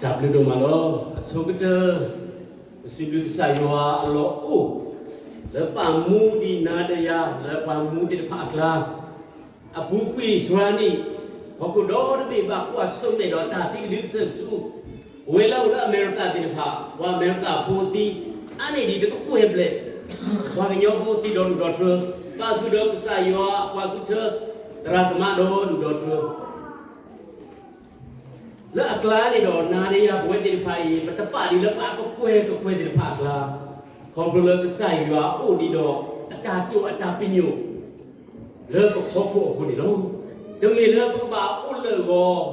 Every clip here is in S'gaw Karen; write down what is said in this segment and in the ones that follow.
တၢ်ဘျုးဒိၣ်မးလီၤ. အဆိကတၢၢ် ပစံးဘျုးကစၢ်ယွၤအလီၢ်အိၣ် လၢပာ်မူဒံးနၤဒီးယၤ လၢပှၤမူသ့ၣ်တဖၣ်အကျါ အပူၤကွံာ်စှၤနံၣ် ဟီၣ်ခိၣ်ဒီတဘ့ၣ်ဘၣ်ကွၢ်ဆၢၣ်မဲာ်ဒီးတၢ်သံကဒုကစၢၢ်ကဆူၣ်, ပဝဲလၢအအိၣ်လၢအမဲရကၤသ့ၣ်တဖၣ် ပှၤအမဲရကၤဖိသံ အါန့ၢ်ဒံးတကကွဲၢ်ဘျဲၣ်, ပှၤကညီဖိသံဒီဒူၣ်ဒီထြၢ, ပာ်ဃုာ်ဒီးကစၢ်ယွၤ ပှၤဃုထၢ သရၣ်သမါဒီဒူၣ်ဒီထြၢ လၢအကျါန့ၣ်ဒီး နၤဒီးယၤပဝဲသ့ၣ်တဖၣ်အံၤ ပတပာ်ဒံးလၢပှၤကကွဲၢ်ကကွဲၢ်သ့ၣ်တဖၣ်အကျါ, ခီဖျိလၢကစၢ်ယွၤအိၣ်ဒံးဒီး အတၢ်တိာ်အတၢ်ပညိၣ် လၢပဖီခိၣ်အဃိန့ၣ်လီၤ. တမ့ၢ်လၢပကဘၣ်အိၣ်လၢအဂီၢ်,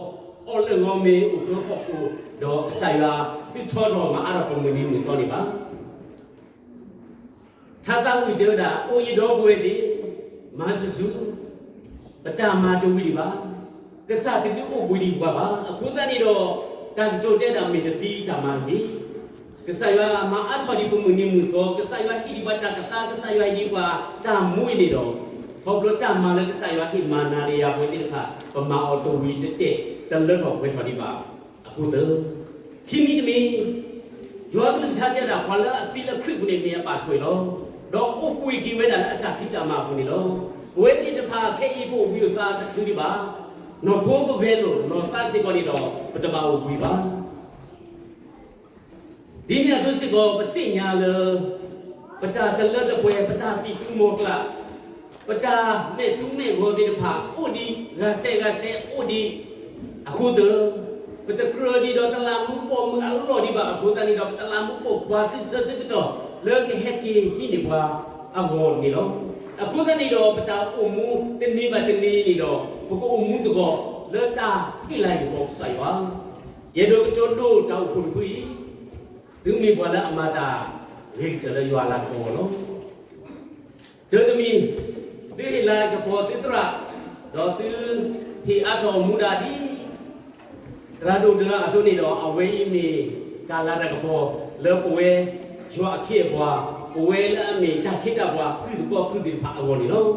အီၣ်လၢအဂီၢ်မ့ၢ်အိၣ်ဃၢဟီၣ်ခိၣ်, ဒီးကစၢ်ယွၤသုးထီထီၣ်မၤအါထီၣ်ပမုၢ်နံၤမုၢ်သီန့ၣ်ဘၣ်. ထါသးဝံၣ်တဲဝဲဒၣ် အိၣ်ယဒီပုၢ်ဝဲၢ်သ့ၣ်, မၤဆူၣ်ဆူၣ်, ပတၢ်မၤတဝံၤဒံးဘၣ်, ကစၢ်တဒုးအိၣ်ဘှံးဒံးပှၤဘၣ်. အဃိသတးန့ၣ်ဒီး တၢ်ကတိၤတဲဒၣ်မ့ၢ်တသံတၢ်မၤတဂ့ၤ. ကစၢ်ယွၤမၤအါထီၣ်ဒံးပမုၢ်နံၤမုၢ်သီ, ကစၢ်ယွၤဟ့ၣ်ဒံးပှၤတၢ်ကသါ, ကစၢ်ယွၤဟ့ၣ်ဒံးပှၤတၢ်မူအံၤန့ၣ်ဒီး, ခီဖျိတၢ်မၤလၢကစၢ်ယွၤဟ့ၣ်မၤနၤဒီးယၤပဝဲသ့ၣ်တဖၣ် ပမၤအီၤတဝံၤတတဲာ် တလၢထီၣ်ပှဲၤထီၣ်ဒံးဘၣ်. အဃိသတး ခံမံၤတမံၤ, ယွၤကလုၢ်ကထါတဲဝဲဒၣ် ပှၤလၢအသံလၢခရံာ်ပူၤန့ၣ်မ့ၢ်အပာ်ဆိၣ်အံၤလီၤ. ဒီးအိၣ်ဘှံးက့ၤဝဲဒၣ်လၢအတၢ်ဖံးတၢ်မၤအပူၤန့ၣ်လီၤ. ပဝဲသ့ၣ်တဖၣ်ခဲအံၤပအိၣ်ဘှံးအိၣ်သါတချုးဒံးဘၣ်. နီၢ်ခိပဂဲၤလိာ်နီၢ်သးစ့ၢ်ကီးန့ၣ်ဒီး ပတဘၣ်အိၣ်ဘှံးဘၣ်. ဒ်န့ၣ်အသိးစ့ၢ်ကီး ပသ့ၣ်ညါလၢ ပတၢ်တလၢတပှဲၤ, ပတၢ်သံၣ်သူမီၤကျၢ်, ပတၢ်မဲာ်သူမဲာ်ဂီၤသ့ၣ်တဖၣ်အိၣ်ဒံးဂၤစဲးဂၤစဲးအိၣ်ဒံးအဃိသတး, ပတကြၢးဒံးဒီးတလးမူးပိာ်မုၣ်အလီၢ်ဒံးဘၣ်အဃိသတးန့ၣ်ဒီး ပတလးမူးပိာ်ခွါသုဆၢသုကတီၢ် လၢကဟဲက့ၤဟံးန့ၢ်ပှၤအဂီၢ်န့ၣ်လီၤ. အဃိသတးန့ၣ်ဒီး ပတၢ်အိၣ်မူတနံၤဘၣ်တနံၤန့ၣ်ဒီး ပကအိၣ်မူသကိးလၢတၢ်ဟ့ၣ်လၤဟ့ၣ်ကပီၤကစၢ်ယွၤ ယအဲၣ်ဒိးကတိၤဒိတၢ်အိၣ်ဖှိၣ်တဖုအံၤ, သုမ့ၢ်ပှၤလၢအမၤတၢ်ဂ့ၤကတၢၢ်လၢယွၤအလၤကပီၤအဂီၢ်လီၤ. တၢ်တမံၤ, သုဟ့ၣ်လၤကပီၤသုသရၣ်, ဒီးသုဟ့ၣ်အါထီၣ်မူဒါဒ် သရၣ်ဒိၣ်တဂၤအသိးန့ၣ်ဒီး အဝဲအံၤမ့ၢ်တၢ်လၤတၢ်ကပီၤလၢပဝဲယွၤအခ့အပှၤ, ပဝဲလၢအမ့ၢ်တၢ်ခ့တၢ်ပှၤကုၢ်သကိးကုၢ်သ့ၣ်တဖၣ်အဂီၢ်န့ၣ်လီၤ.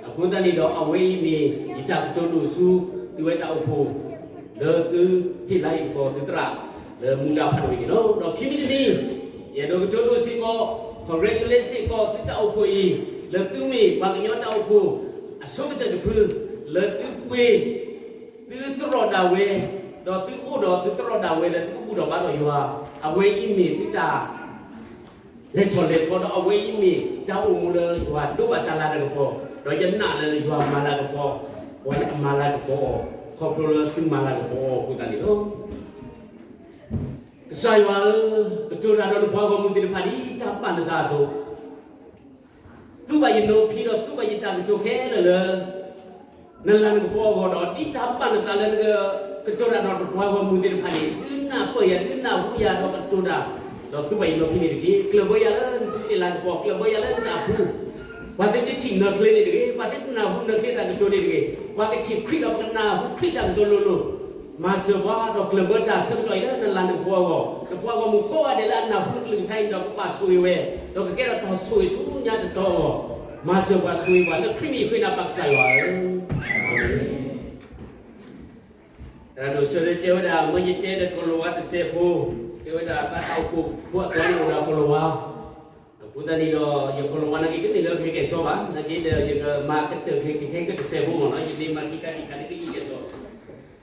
အဃိသတးန့ၣ်ဒီး အဝဲအံၤမ့ၢ်ယတၢ်ကတိၤဒိၣ်ဆူ သုဝဲတၢ်အိၣ်ဖှိၣ် လၢသုဟ့ၣ်လၤဟ့ၣ်ကပီၤသုသရၣ် လၢမူဒါဖးဒိၣ်အံၤန့ၣ်လီၤ. ဒီးခံမံၤတမံၤ, ယအဲၣ်ဒိးကတိၤဒိစ့ၢ်ကီး, congratulate စ့ၢ်ကီးသုတၢ်အိၣ်ဖှိၣ်အံၤ, လၢသုမ့ၢ်ပှၤကညီတၢ်အိၣ်ဖှိၣ်အဆိကတၢၢ်တဖု, လၢသုပှ့ၤသုသရိာ်ဒၣ်ဝဲ, ဒီးသုအိၣ်ဒီးသုသရိာ်ဒၣ်ဝဲလၢသုကဘူၣ်ထီၣ်ဘါထီၣ်ယွၤ, အဝဲအံၤမ့ၢ်သုတၢ် လဲၤထီၣ်လဲၤထီဒီး အဝဲအံၤမ့ၢ်တၢ်အိၣ်မူလၢယွၤဒိးဘၣ်တၢ်လၤတၢ်ကပီၤ, ဒီးယနာ်လၢယွၤမၤလၤကပီၤ, ပှၤလၢအမၤလၤကပီၤအီၤ, ခီဖျိလၢသုမၤလၤကပီၤအီၤအဃိသတးန့ၣ်လီၤ. ကစၢ်ယွၤဧၢ, ကတိၤတၢ်ဒီးနပှၤဂီၢ်မုၢ်သ့ၣ်တဖၣ်ဒ်တၢ်ဘၣ်နသးအသိး, သူဘၣ်ယနီၤဖံးဒီးသူဘၣ်ယတၢ်ကတိၤခဲလၢာ်လၢ နလၤနကပီၤအဂီၢ်ဒီး ဒ်တၢ်ဘၣ်နသးလၢနက ကတိၤတၢ်ဒီးနပှၤဂီၢ်မုၢ်သ့ၣ်တဖၣ်န့ၣ် ဒုးနၢ်ပၢၢ်ယၤ ဒုးနၢ်ဟူယၤဒီးကတိၤတၢ်, ဒီးသူဘၣ်ယနီၤဖံးန့ၣ်တက့ၢ်. ကျၢၢ်ဘၢယၤလၢနသုးသ့ၣ်လၤကပီၤ, ကျၢၢ်ဘၢယၤလၢနတၢ်ဖူ ပှၤသုတထံၣ်နၢၤချ့န့ၣ်တဂ့ၤ, ပှၤသုတနၢ်ဟူနၢၤချ့တၢ်ကတိၤန့ၣ်တဂ့ၤ, ပှၤကထံၣ်ခရံာ်ဒီးပကနၢ်ဟူခရံာ်တၢ်ကတိၤလိၤလိၤ, မၤစၢၤပှၤဒီးကျၢၢ်ဘၢတၢ်ဆၢကတီၢ်အံၤလၢနလၤနကပီၤအဂီၢ်, နပှၤဂီၢ်မုၢ်ကိးဂၤဒဲးလၢအနၢ်ဟူနကလုၢ်ကထါအံၤဒီးကဘၣ်ဆိၣ်ဂ့ၤဝဲ, ဒီးကကဲထီၣ်တၢ်ဆိၣ်ဂ့ၤဆူညါတတီၤအဂီၢ်, မၤစၢၤပှၤဆိၣ်ဂ့ၤပှၤလၢခရံာ်မ့ၢ်ယဃ့နၤပၢ်ကစၢ်ယွၤဧၢ. တၢ်ဒိၣ်ဆၢလၢတဲဝဲဒၣ် မ့ၢ်ယတဲဒီးကိၤလၤဝါတစဲးဖိ, တဲဝဲဒၣ်သးတၢ်အိၣ်ဖှိၣ်ဖိအကျါန့ၣ်အိၣ်ဒီးကိၤလၤဝါ, အဃိသတးန့ၣ်ဒီး ယကိၤလၤဝါနာ်က့ တမ့ၢ်လၢကဟဲကဲၣ်ဆိးဘၣ်, နာ်က့ဒီးယကမၤကတၢၢ်ကဟဲကဲၣ်ဆိးတစဲးဖိမ့ၢ်နီၤ, ယမ့ၢ်မၤတက့ၢ်တခါဒ်ကဟဲကဲၣ်ဆိး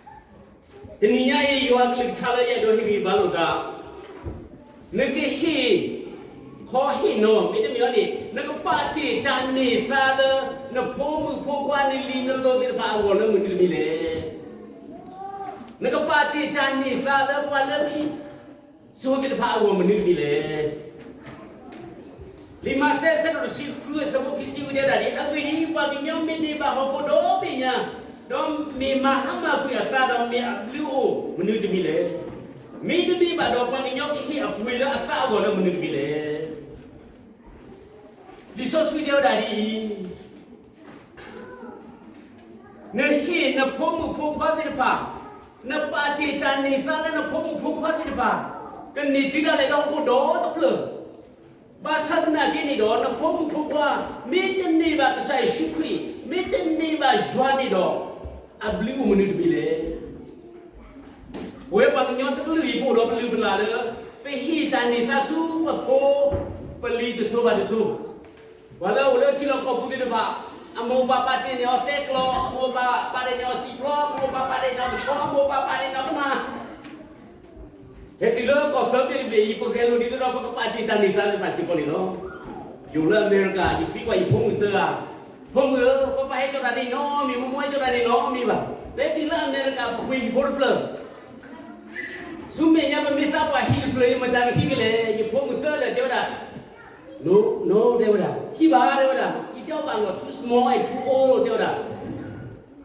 တနံၤညါအံၤ ယွၤကလုၢ်ကထါလၢယအဲၣ်ဒိးဟ့ၣ်ဂံၢ်ဘါလိာ်သး, နကဟ့ၣ်ခီဟ့ၣ်နီၤ မ့တမ့ၢ်အီၤန့ၣ် နကပာ်တ့ၢ်တၢ်န့ၢ်သါလၢ နဖိမုၣ်ဖိခွါနလံၤနလိၤသ့ၣ်တဖၣ်အဂီၢ်လၢမနုၤတမံၤလဲၣ်. နကပာ်တ့ၢ်တၢ်န့ၢ်သါလၢပှၤလၢခံ စိၤသ့ၣ်တဖၣ်အဂီၢ်မနုၤတမံၤလဲၣ်. လံာ်မးသဲအဆၢဒိၣ်တဆံဃုအဆၢဖိခံဆံဝံၤတဲဒၣ်ဒ်အဂ့ၢ်ဒ်အံၤ, ပှၤကညီမ့ၢ်န့ၢ်ဘၣ်ဟီၣ်ခိၣ်ဒီဘ့ၣ်ညါ, ဒီးမ့ၢ်မၤဟါမၢ်ကွံာ်အသးဒီးမ့ၢ်အဘျုးအိၣ်မနုၤတမံၤလဲၣ်. မ့တမ့ၢ်ဘၣ်ဒီးပှၤကညီကဟ့ၣ်အပှ့ၤလၢအသးအဂီၢ်လၢမနုၤတမံၤလဲၣ်. လံာ်စီဆှံတဲဝဲဒၣ်ဒ်အံၤ, နဟ့ၣ်နဖိမုၣ်ဖိခွါသ့ၣ်တဖၣ်, နပာ်တ့ၢ်တၢ်န့ၢ်သါလၢနဖိမုၣ်ဖိခွါသ့ၣ်တဖၣ်, ကန့ၢ်တုၤဒၣ်လဲာ်လၢဟီၣ်ခိၣ်ဒီတဖျၢၣ်, ဘၣ်ဆၣ်သနာ်က့န့ၣ်ဒီး နဖိမုၣ်ဖိခွါ မ့တန့ၢ်ဘၣ်ကစၢ်ယ့ၣ်ၡူးခရံာ်, မ့တန့ၢ်ဘၣ်ယွၤန့ၣ်ဒီး အဘျုးအိၣ်မနုၤတမံၤလဲၣ်. ပဝဲပှၤကညီတကလုာ်အံၤ ပအိၣ်ဒီးပလုၢ်ပလၢ်လၢ ပဟ့ၣ်တၢ်န့ၢ်သါဆူပဖိပလံၤတစိၤဘၣ်တစိၤ, ပှၤလၢအအိၣ်လၢထံလီၢ်ကီၢ်ပူၤသ့ၣ်တဖၣ်, အမိၢ်ပၢ်ပာ်တ့ၢ်န့ၢ်အီၤသဲကျီ, အမိၢ်ပၢ်ပာ်တ့ၢ်န့ၢ်အီၤစံာ်ပျီ, အမိၢ်ပၢ်ပာ်တ့ၢ်န့ၢ်အီၤကဆီ, အမိၢ်ပၢ်ပာ်တ့ၢ်န့ၢ်အီၤကနၣ် ဟဲတုၤလၢကီၢ်သၢဘ့ၣ်တဘ့ၣ်အံၤ ပဂဲၤလိာ်ဒ်သိးဒီး ပကပာ်တ့ၢ်တၢ်န့ၢ်သါလၢပှၤစ့ၢ်ကီးန့ၣ်လီၤ. ယအိၣ်လၢအမဲရကၤ ယသံကွၢ်ယဖိမုၣ်သၢဂၤ, ဖိမုၣ်ဧၢ, ပၢ်ပၢ်ဟဲကၠီၣ်တၢ်န့ၢ်နီတမံၤ, မိၢ်မိၢ်ဟဲကၠီၣ်တၢ်န့ၢ်နီတမံၤဘၣ်. ပဟဲတုၤလၢအမဲရကၤ ပပှ့ၤယဖိတဖျၢၣ် ဆူမဲာ်ညါပမ့ၢ်သးပှၢ်ဟံၣ်တဖျၢၣ်အံၤ မတၤကဟံးကလဲၣ်. ယဖိမုၣ်သၢဂၤတဲဝဲဒၣ်, No, no တဲဝဲဒၣ်, ဟံးဘၣ်တဲဝဲဒၣ်, ယတဲအီၤဘၣ်လီၤ too small and too old တဲဝဲဒၣ်,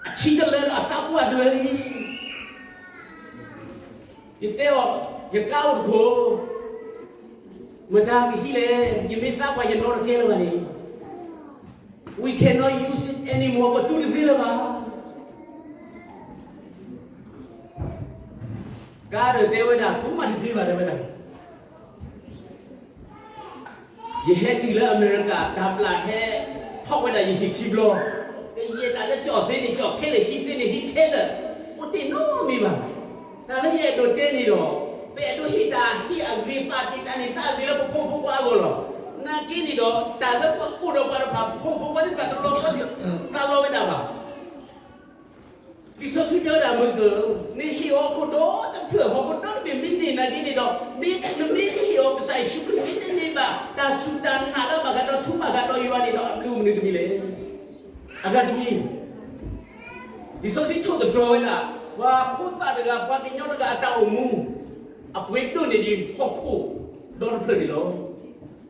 အဆံးတလၢဒီးအသးပှၢ်တလၢလံ. ယတဲအီၤ, ယကါအိၣ်တခိၣ်, မတၤကဟံးလဲၣ်, ယမ့ၢ်သးပှၢ်ယနီတကဲလၢၤဘၣ်န့ၣ်, we cannot use it anymore ပသူတသ့လၢၤဘၣ်. ကါဒီးတဲဝဲဒၣ် သူမၤတသ့ဘၣ်တဲဝဲဒၣ် ယဟဲတုၤလၢအမဲရကၤ တၢ်ဘျၣ်ဟဲထီၣ်ဝဲဒၣ်ယဟံၣ်ခံဘျီ, ကယဲၢ်တၢ်လၢကၠီၣ်သ့န့ၣ် ကၠီၣ်ခဲလၢာ် ဟံးသ့န့ၣ် ဟံးခဲလၢာ်, အိၣ်တ့ၢ်နီတမံၤဘၣ်. တၢ်လၢယအဲၣ်ဒိးတဲန့ၣ်ဒီး, ပအဲၣ်ဒိးဟ့ၣ်တၢ်ဟ့ၣ်အဂ့ၤ ပာ်တ့ၢ်တၢ်န့ၢ်သါအဂ့ၤလၢပဖိမုၣ်ဖိခွါအဂီၢ်လီၤ. နာ်က့န့ၣ်ဒီး တၢ်လၢပအိၣ်ဒီးပှၤတဖၣ် ပဖိမုၣ်ဖိခွါသ့ၣ်တဖၣ် တလီၤကီသးလီဝဲဒၣ်ဘၣ်. လံာ်စီဆှံတဲဝဲဒၣ်မုၢ်ကၢၢ်, နဟ့ၣ်အီၤဟီၣ်ခိၣ်ဒီတဖျၢၣ် ဟီၣ်ခိၣ်ဒီတဘ့ၣ် မ့ၢ်န့ၢ်နာ်က့န့ၣ်ဒီး, မ့ၢ်နမ့ၢ်တဟ့ၣ်အီၤကစၢ်ယ့ၣ်ၡူးခရံာ် မ့ၢ်တန့ၢ်ဘၣ်တၢ်စူၢ်တၢ်နာ်လၢအဘၣ်ဃးဒီးထူဘၣ်ဃးဒီးယွၤန့ၣ်ဒီး အဘျုးမနုၤတမံၤလဲၣ်. အဂၤတမံၤ, လံာ်စီဆှံထိၣ်သတြီၤဝဲဒၣ် ပှၤဖိသၣ်တဂၤ ပှၤကညီတဂၤအတၢ်အိၣ်မူ အပှ့ၤဒိၣ်န့ၢ်ဒံးဟီၣ်ခိၣ်ဒီတဖျၢၣ်န့ၣ်လီၤ.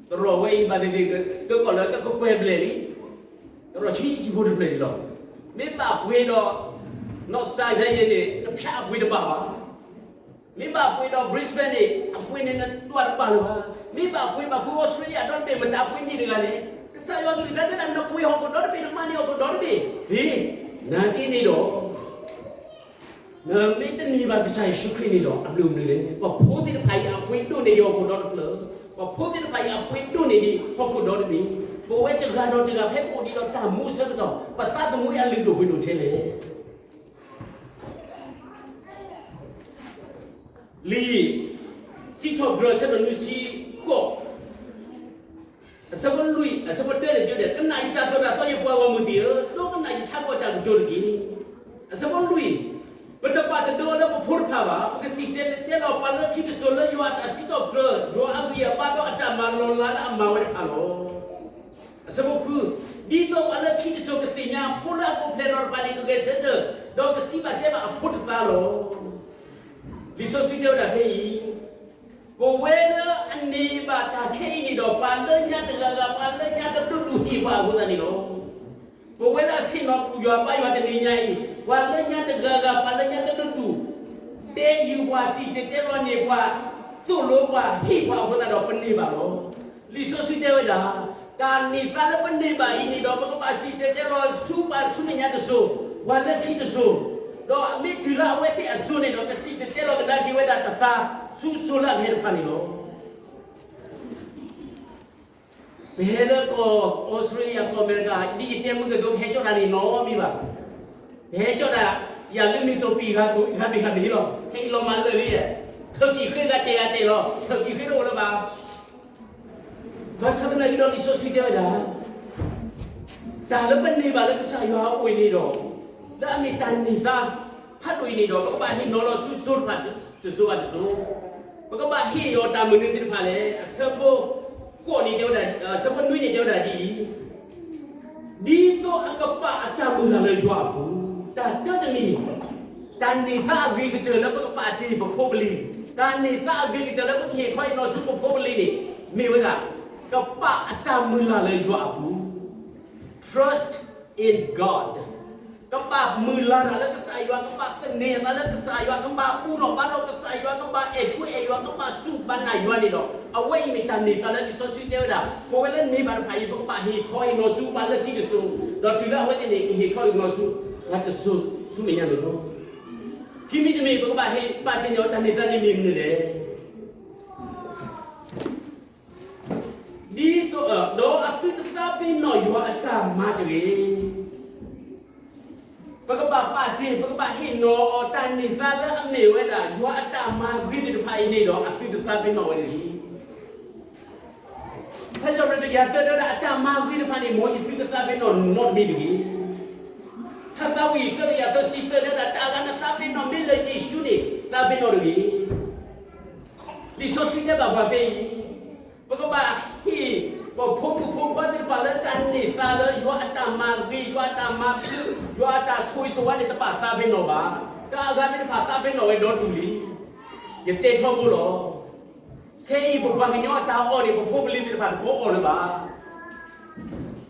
သရိာ်ဝဲအံၤဘၣ်သ့ၣ်သ့ၣ် တကီၢ်လၢတကကွဲၢ်ဘျဲၣ်လံ, သရိာ်ဆံးဆံးဖိတဖျၢၣ်န့ၣ်လီၤ. မ့ၢ်ဘၣ်ပှ့ၤဒီး North Side ဖဲယဲန့ၣ် နဖၠးအပှ့ၤတဘၣ်ဘၣ်. မ့ၢ်ဘၣ်ပှ့ၤဒီး Brisbane န့ၣ် အပှ့ၤန့ၣ်နဒွးတဘၣ်လၢၤဘၣ်. မ့ၢ်ဘၣ်ပှ့ၤဘၣ်ဖုး Australia ဒီတဘ့ၣ် မတၤပှ့ၤန့ၢ်တဂၤလဲၣ်. ကစၢ်ယွၤကလုၢ်ကထါတဲဒၣ် နပှ့ၤဟီၣ်ခိၣ်ဒီတဘ့ၣ် နမၤန့ၢ်ဟီၣ်ခိၣ်ဒီတဘ့ၣ်သ့, နာ်က့န့ၣ်ဒီး နမ့ၢ်တန့ၢ်ဘၣ်ကစၢ်ယ့ၣ်ၡူးခရံာ်န့ၣ်ဒီး အဘျုးမနုၤလဲၣ်. ပှၤဖိသ့ၣ်တဖၣ်အံၤ အပှ့ၤဒိၣ်န့ၢ်ဒံးဟီၣ်ခိၣ်ဒီတဖျၢၣ်, ပှၤဖိသ့ၣ်တဖၣ်အံၤ အပှ့ၤဒိၣ်န့ၢ်ဒံးဟီၣ်ခိၣ်ဒီတဘ့ၣ်, ပဝဲတဂၤဒီးတဂၤ ဖဲပအိၣ်ဒံးဒီးတၢ်မူအဆၢကတီၢ် ပသးသမူအံၤအလုၢ်ဒိၣ်ပှ့ၤဒိၣ်ထဲလဲၣ်. လံာ်စံးထီၣ်ပတြၢၤ အဆၢဒိၣ်နွံဆံဃိး အဆၢဖိလွံၢ် အဆၢဖိတၢန့ၣ်တဲဝဲဒၣ်, ကနၣ်ယတၢ်သိၣ်တၢ်သီ ယပှၤဂီၢ်မုၢ်သ့ၣ်ဧၢ, ဒိကနၣ်ယထးခိၣ်အတၢ်ကတိၤတက့ၢ်. အဆၢဖိလွံၢ်, ပတပာ်တဒိလၢပဖိတဖၣ်ဘၣ်, ပကစံၣ်တဲၤတဲလီၤပှၤလၢခံတစိၤလၢယွၤအတၢ်စံးထီၣ်ပတြၢၤ, ယွၤအဂံၢ်အဘါ ဒီးအတၢ်မၤလီၤလးလၢအမၤဝဲတဖၣ်လီၤ. အဆၢဖိဃု, ဒ်သိးပှၤလၢခံတစိၤကသ့ၣ်ညါ ဖိလၢအကိးဖျဲးထီၣ်တဖၣ်န့ၣ် ကဂဲၤဆၢထၢၣ်, ဒီးကစံးဘၣ်တဲဘၣ်အဖိတသးလီၤ. လံာ်စီဆှံတဲဝဲဒၣ်ဖဲအံၤ, ပဝဲလၢအန့ၢ်ဘၣ်တၢ်ခဲအံၤန့ၣ်ဒီး ပှၤလၢညါတဂၤဂၤ ပှၤလၢညါတဒူၣ်ဒူၣ်ဟ့ၣ်ပှၤအဃိသတးန့ၣ်လီၤ. ပဝဲလၢအဆ့ၣ်နီၤကူၣ်ယွၤဘါယွၤတနံၤညါအံၤ, ပှၤလၢညါတဂၤဂၤ ပှၤလၢညါတဒူၣ်ဒူၣ် တဲဃုာ်ပှၤ စံၣ်တဲၤတဲလီၤန့ၢ်ပှၤ သိၣ်လိပှၤ ဟ့ၣ်ပှၤအဃိသတးဒီး ပန့ၢ်ဘၣ်လီၤ. လံာ်စီဆှံတဲဝဲဒၣ်, တၢ်န့ၢ်သါလၢပန့ၢ်ဘၣ်အံၤန့ၣ်ဒီး ပကဘၣ်စံၣ်တဲၤတဲလီၤဆူပှၤဆူမဲာ်ညါတစိၤ, ပှၤလၢခံတစိၤ, ဒီးမ့ၢ်တုၤလၢအဝဲသ့ၣ်အစိၤန့ၣ်ဒီး ကစံၣ်တဲၤတဲလီၤကဒါက့ၤဝဲဒၣ်တသါ ဆူစိၤလၢအကဟဲတဖၣ်န့ၣ်လီၤ. ပဟဲလၢကီၢ်အီစထြ့လယါ ကီၢ်အမဲရကၤ ဒ်ယတဲမုၢ်ကဒိ ပဟဲကၠီၣ်တၢ်န့ၣ်နီတမံၤဘၣ်. ပဟဲကၠီၣ်တၢ် ယၤလၢမ့ၢ်တိာ်ပံာ်ဂၤဘ့ၣ်ဂၤဘ့ၣ်လီၤ. ခဲအံၤလီၤမၢ်လၢာ်လံ, ထၢၣ်ကံၣ်ဃ့ဂၤတဲာ်ဂၤတဲာ်လီၤ. ထၢၣ်ကံၣ်ဃ့တအိၣ်လၢၤဘၣ်. ဘၣ်ဆၣ်သနာ်က့ဒီး လံာ်စီဆှံတဲဝဲဒၣ် တၢ်လၢပန့ၢ်ဘၣ်လၢကစၢ်ယွၤအအိၣ်အံၤန့ၣ်ဒီး, လၢအမ့ၢ်တၢ်န့ၢ်သါဖးဒိၣ်အံၤန့ၣ်ဒီး ပကဘၣ်ဟ့ၣ်နီၤလီၤဆူစိၤတဖၣ်တစိၤဘၣ်တစိၤ, ပကဘၣ်ဟ့ၣ်အီၤတၢ်မနုၤသ့ၣ်တဖၣ်လဲၣ်. အဆၢဖိဃိးန့ၣ်တဲဝဲဒၣ်, အဆၢဖိနွံန့ၣ်တဲဝဲဒၣ်ဒ်အံၤ, ဒ်သိးအကပာ်အတၢ်မုၢ်လၢ်လၢယွၤအပူၤ, တၢ်တၢတမံၤ, တၢ်န့ၢ်သါအဂ့ၤကတၢၢ်လၢပကပာ်တ့ၢ်ပဖိပလံၤ, တၢ်န့ၢ်သါအဂ့ၤကတၢၢ်လၢပကဟ့ၣ်ခီဟ့ၣ်နီၤဆူပဖိပလံၤန့ၣ်, မ့ၢ်ဝဲဒၣ် ကပာ်အတၢ်မုၢ်လၢ်လၢယွၤအပူၤ, trust in God, ကဘၣ်မုၢ်လၢ်တၢ်လၢကစၢ်ယွၤ, ကဘၣ်သန့ၤအသးလၢကစၢ်ယွၤ, ကဘၣ်ဘူၣ်ထီၣ်ဘါထီၣ်ကစၢ်ယွၤ, ကဘၣ်အဲၣ်ထူအဲၣ်ယွၤ, ကဘၣ်စူၢ်ဘၣ်နာ်ယွၤန့ၣ်ဒီး, အဝဲအံၤမ့ၢ်တၢ်န့ၢ်သါလၢလံာ်စီဆှံတဲဝဲဒၣ်, ပဝဲလၢန့ၢ်ဘၣ်တဖၣ်အံၤ ပကဘၣ်ဟ့ၣ်ခီဟ့ၣ်နီၤဆူပှၤလၢခံတစိၤ, ဒီးတုၤလၢအဝဲသ့ၣ်န့ၣ် ကဟ့ၣ်ခီဟ့ၣ်နီၤဆူ ပှၤတစိၤဆူမဲာ်ညါန့ၣ်လီၤ. ခံမံၤတမံၤ ပကဘၣ်ဟ့ၣ်ပာ်တ့ၢ်န့ၢ်အီၤတၢ်န့ၢ်သါန့ၣ်မ့ၢ်မနုၤလဲၣ်. ဒ်သိး, ဒီးအသုတသးပ့ၤနီၣ်ယွၤအတၢ်မၤတဂ့ၤ. ပကဘၣ် ဘၣ်တ့ၢ် ပကဘၣ်ဟ့ၣ်နီၤအီၤတၢ်န့ၢ်သါလၢအမ့ၢ်ဝဲဒၣ် ယွၤအတၢ်မၤဂ့ၤသ့ၣ်တဖၣ်အံၤန့ၣ်ဒီး အသုတသးပ့ၤနီၣ်ဝဲတဂ့ၤ. ဖဲစီၤပ့းတရူးတဲဝဲဒၣ် အတၢ်မၤဂ့ၤတဖၣ်န့ၣ် မ်ယသုတသးပ့ၤနီၣ်နီတမံၤတဂ့ၤ. ထါသးဝံၣ်သၢကယၤသၢဆံသၢတဲဝဲဒၣ် တၢ်အဂၤနသးပ့ၤနီၣ်မ့ၢ်လၢယ့ၣ်ၡူးန့ၣ် သးပ့ၤနီၣ်တဂ့ၤ. လံာ်စီဆှံတဲဘၣ်ပှၤဖဲအံၤ, ပကဘၣ်ဟ့ၣ်ပဖိမုၣ်ဖိခွါသ့ၣ်တဖၣ်လၢတၢ်န့ၢ်သါလၢယွၤအတၢ်မၤဂ့ၤ, ယွၤအတၢ်မၤဘျုး, ယွၤအတၢ်ဆိၣ်ဂ့ၤဆိၣ်ဝါန့ၣ် တဘၣ်သးပ့ၤနီၣ်ဘၣ်. တၢ်အဂၤသ့ၣ်တဖၣ်သးပ့ၤနီၣ်ဝဲဒီဒူၣ်လံ. ယတဲထီဘိလီၤ. ခဲအံၤပပှၤကညီအတၢ်အီၣ်န့ၣ် ပဖိပလံၤသ့ၣ်တဖၣ်တဘီအီၣ်လၢၤဘၣ်.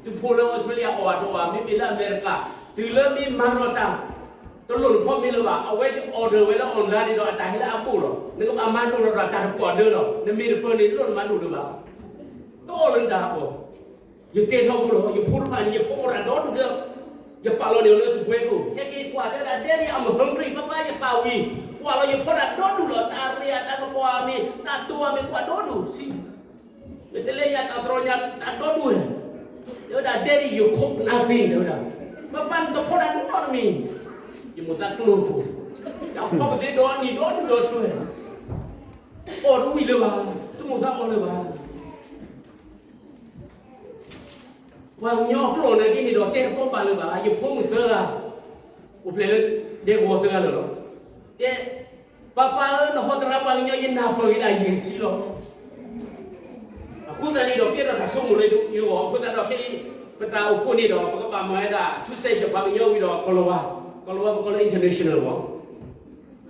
သုးဖိလၢအီစထြ့လယါအီၣ်ဘၣ်တအီၣ်ဘၣ်, မ့မ့ၢ်လၢအမဲရကၤ, တုၤလၢမ့ၢ်မၤဒီးတၢ် တလိၣ်နဖီမ့ၤလၢၤဘၣ်, အဝဲသ့ၣ် order ဝဲလၢ online န့ၣ်ဒီး အတၢ်ဟဲလၢအဘိၣ်လီၤ. နကဘၣ်မၤဒိၣ်ထီၣ်ဒီးတၢ်တပှီၢ်ဒၢလီၤ. နမ့ၢ်တပၢၤန့ၣ် တလိၣ်နမၤဒိၣ်ဒၢဘၣ်. တအီၣ်လၢနတၢ်အီၣ်. ယတဲထီဘိလီၤ. ယဖိတဖၣ်န့ၣ် ယဖိအီၣ်တၢ်ဒီဒူၣ်ဒီး ယပာ်လီၤန့ၢ်အီၤလၢစပွဲခိၣ်, ဟဲက့ၤကွၢ်တဲဝဲဒၣ် Daddy, I'm hungry, ပါပါ, ယသးဝံၤ, ကွၢ်လီၤယဖိတၢ်ဒီဒူၣ်လီၤ. တၢ်ရ့အတၢ်ကပီၤအမ့ၢ်, တၢ်တိၤအမ့ၢ်, ကွၢ်ဒီဒူၣ်ဆံ မ့ၢ်တလဲယၤတၢ်သရီညါတၢ်ဒီဒူၣ်ဝဲ, တဲဝဲဒၣ် Daddy, you cook nothing, တဲဝဲဒၣ်, ပါပါ, နတဖီတၢ်နီတမံၤ, ယမိၢ်သးကျိၤဖိ, ယဖီပသ့ဒီနံၤဒီဒူၣ်ဒီထၢဝဲ, အီၣ်တဝံၤလၢၤဘၣ်, တမိၢ်သးအီၣ်လၢၤဘၣ်. ပှၤကညီအကျိာ်နာ်က့န့ၣ်ဒီး တဲတပီၢ်ဘၣ်လၢၤဘၣ်. ယဖိမုၣ်သၢဂၤ အိၣ်ဖျဲၣ်လၢဒဲကဝီၤသၢဂၤလၢာ်လီၤ. တဲ, ပါပါဧၢ, နဟီသရၣ်ပှၤကညီ ယနၢ်ပၢၢ်က့ၤဒၣ်ယဲၢ်ဆံလီၤ. အဃိသတးန့ၣ်ဒီး ကဲထီၣ်တၢ်ဆိကမိၣ်လၢယဂီၢ်, အဃိသတးဒီးခဲအံၤ ပတၢ်အိၣ်ဖှိၣ်န့ၣ်ဒီး ပကဘၣ်မၤဝဲဒၣ် ထူစဲးရှၢၣ်ပှၤကညီဝံၤဒီးကလီၤဝါ, ကလီၤဝါပကိးလၢ international လီၤ.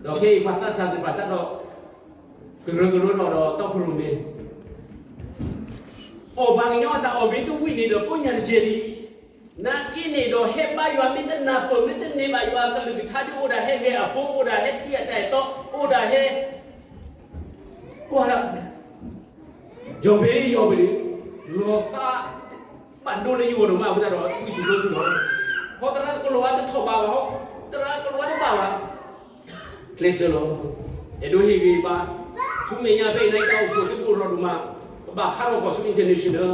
ဒီးခဲအံၤပှၤသးစၢ်သ့ၣ်တဖၣ်စးထီၣ် ကရၢကရိထီၣ်ဒီးတီခိၣ်ရိၣ်မဲ အီၣ်ပှၤကညီအတၢ်အီၣ်မ့ၢ်တဝံၤန့ၣ်ဒီး ကိးညါတကဲလံ. နာ်က့န့ၣ်ဒီး ဟဲဘါယွၤမ့ၢ်တနၢ်ပၢၢ် မ့ၢ်တန့ၢ်ဘၣ်ယွၤကလုၢ်ကထါဒ်အိၣ်ဒၣ်ဟဲဂဲၤအဖိ အိၣ်ဒၣ်ဟဲထံၣ်အတၢ်အဲၣ်တီ အိၣ်ဒၣ်ဟဲ ကွၢ်ဒၣ် ယီၢ်ဘ့ယီၢ်ဘ့ၣ် လီၤသး ဘၣ်ဒိလၢယဂီၢ်ဒိၣ်မး အဃိသတးဒီး ဝံၣ်စူၣ်ဘျီစူၣ်လီၤ. ဟီသရၣ်ကလီၤဝါတထီၣ်ဘၣ်ဘၣ်, ဟီသရၣ်ကလီၤဝါတဘၣ်ဘၣ် ကျဲးစၢးလီၤ. အဲၣ်ဒိးဟ့ၣ်ဂ့ၤဘၣ်, ဆူမဲာ်ညါဖဲအံၤန့ၣ် တၢ်အိၣ်ဖှိၣ်သုးကိၢ်ထီၣ်ဒိၣ်မး, ပဘၣ်ခါထီၣ်ကီၢ်ဆူ international,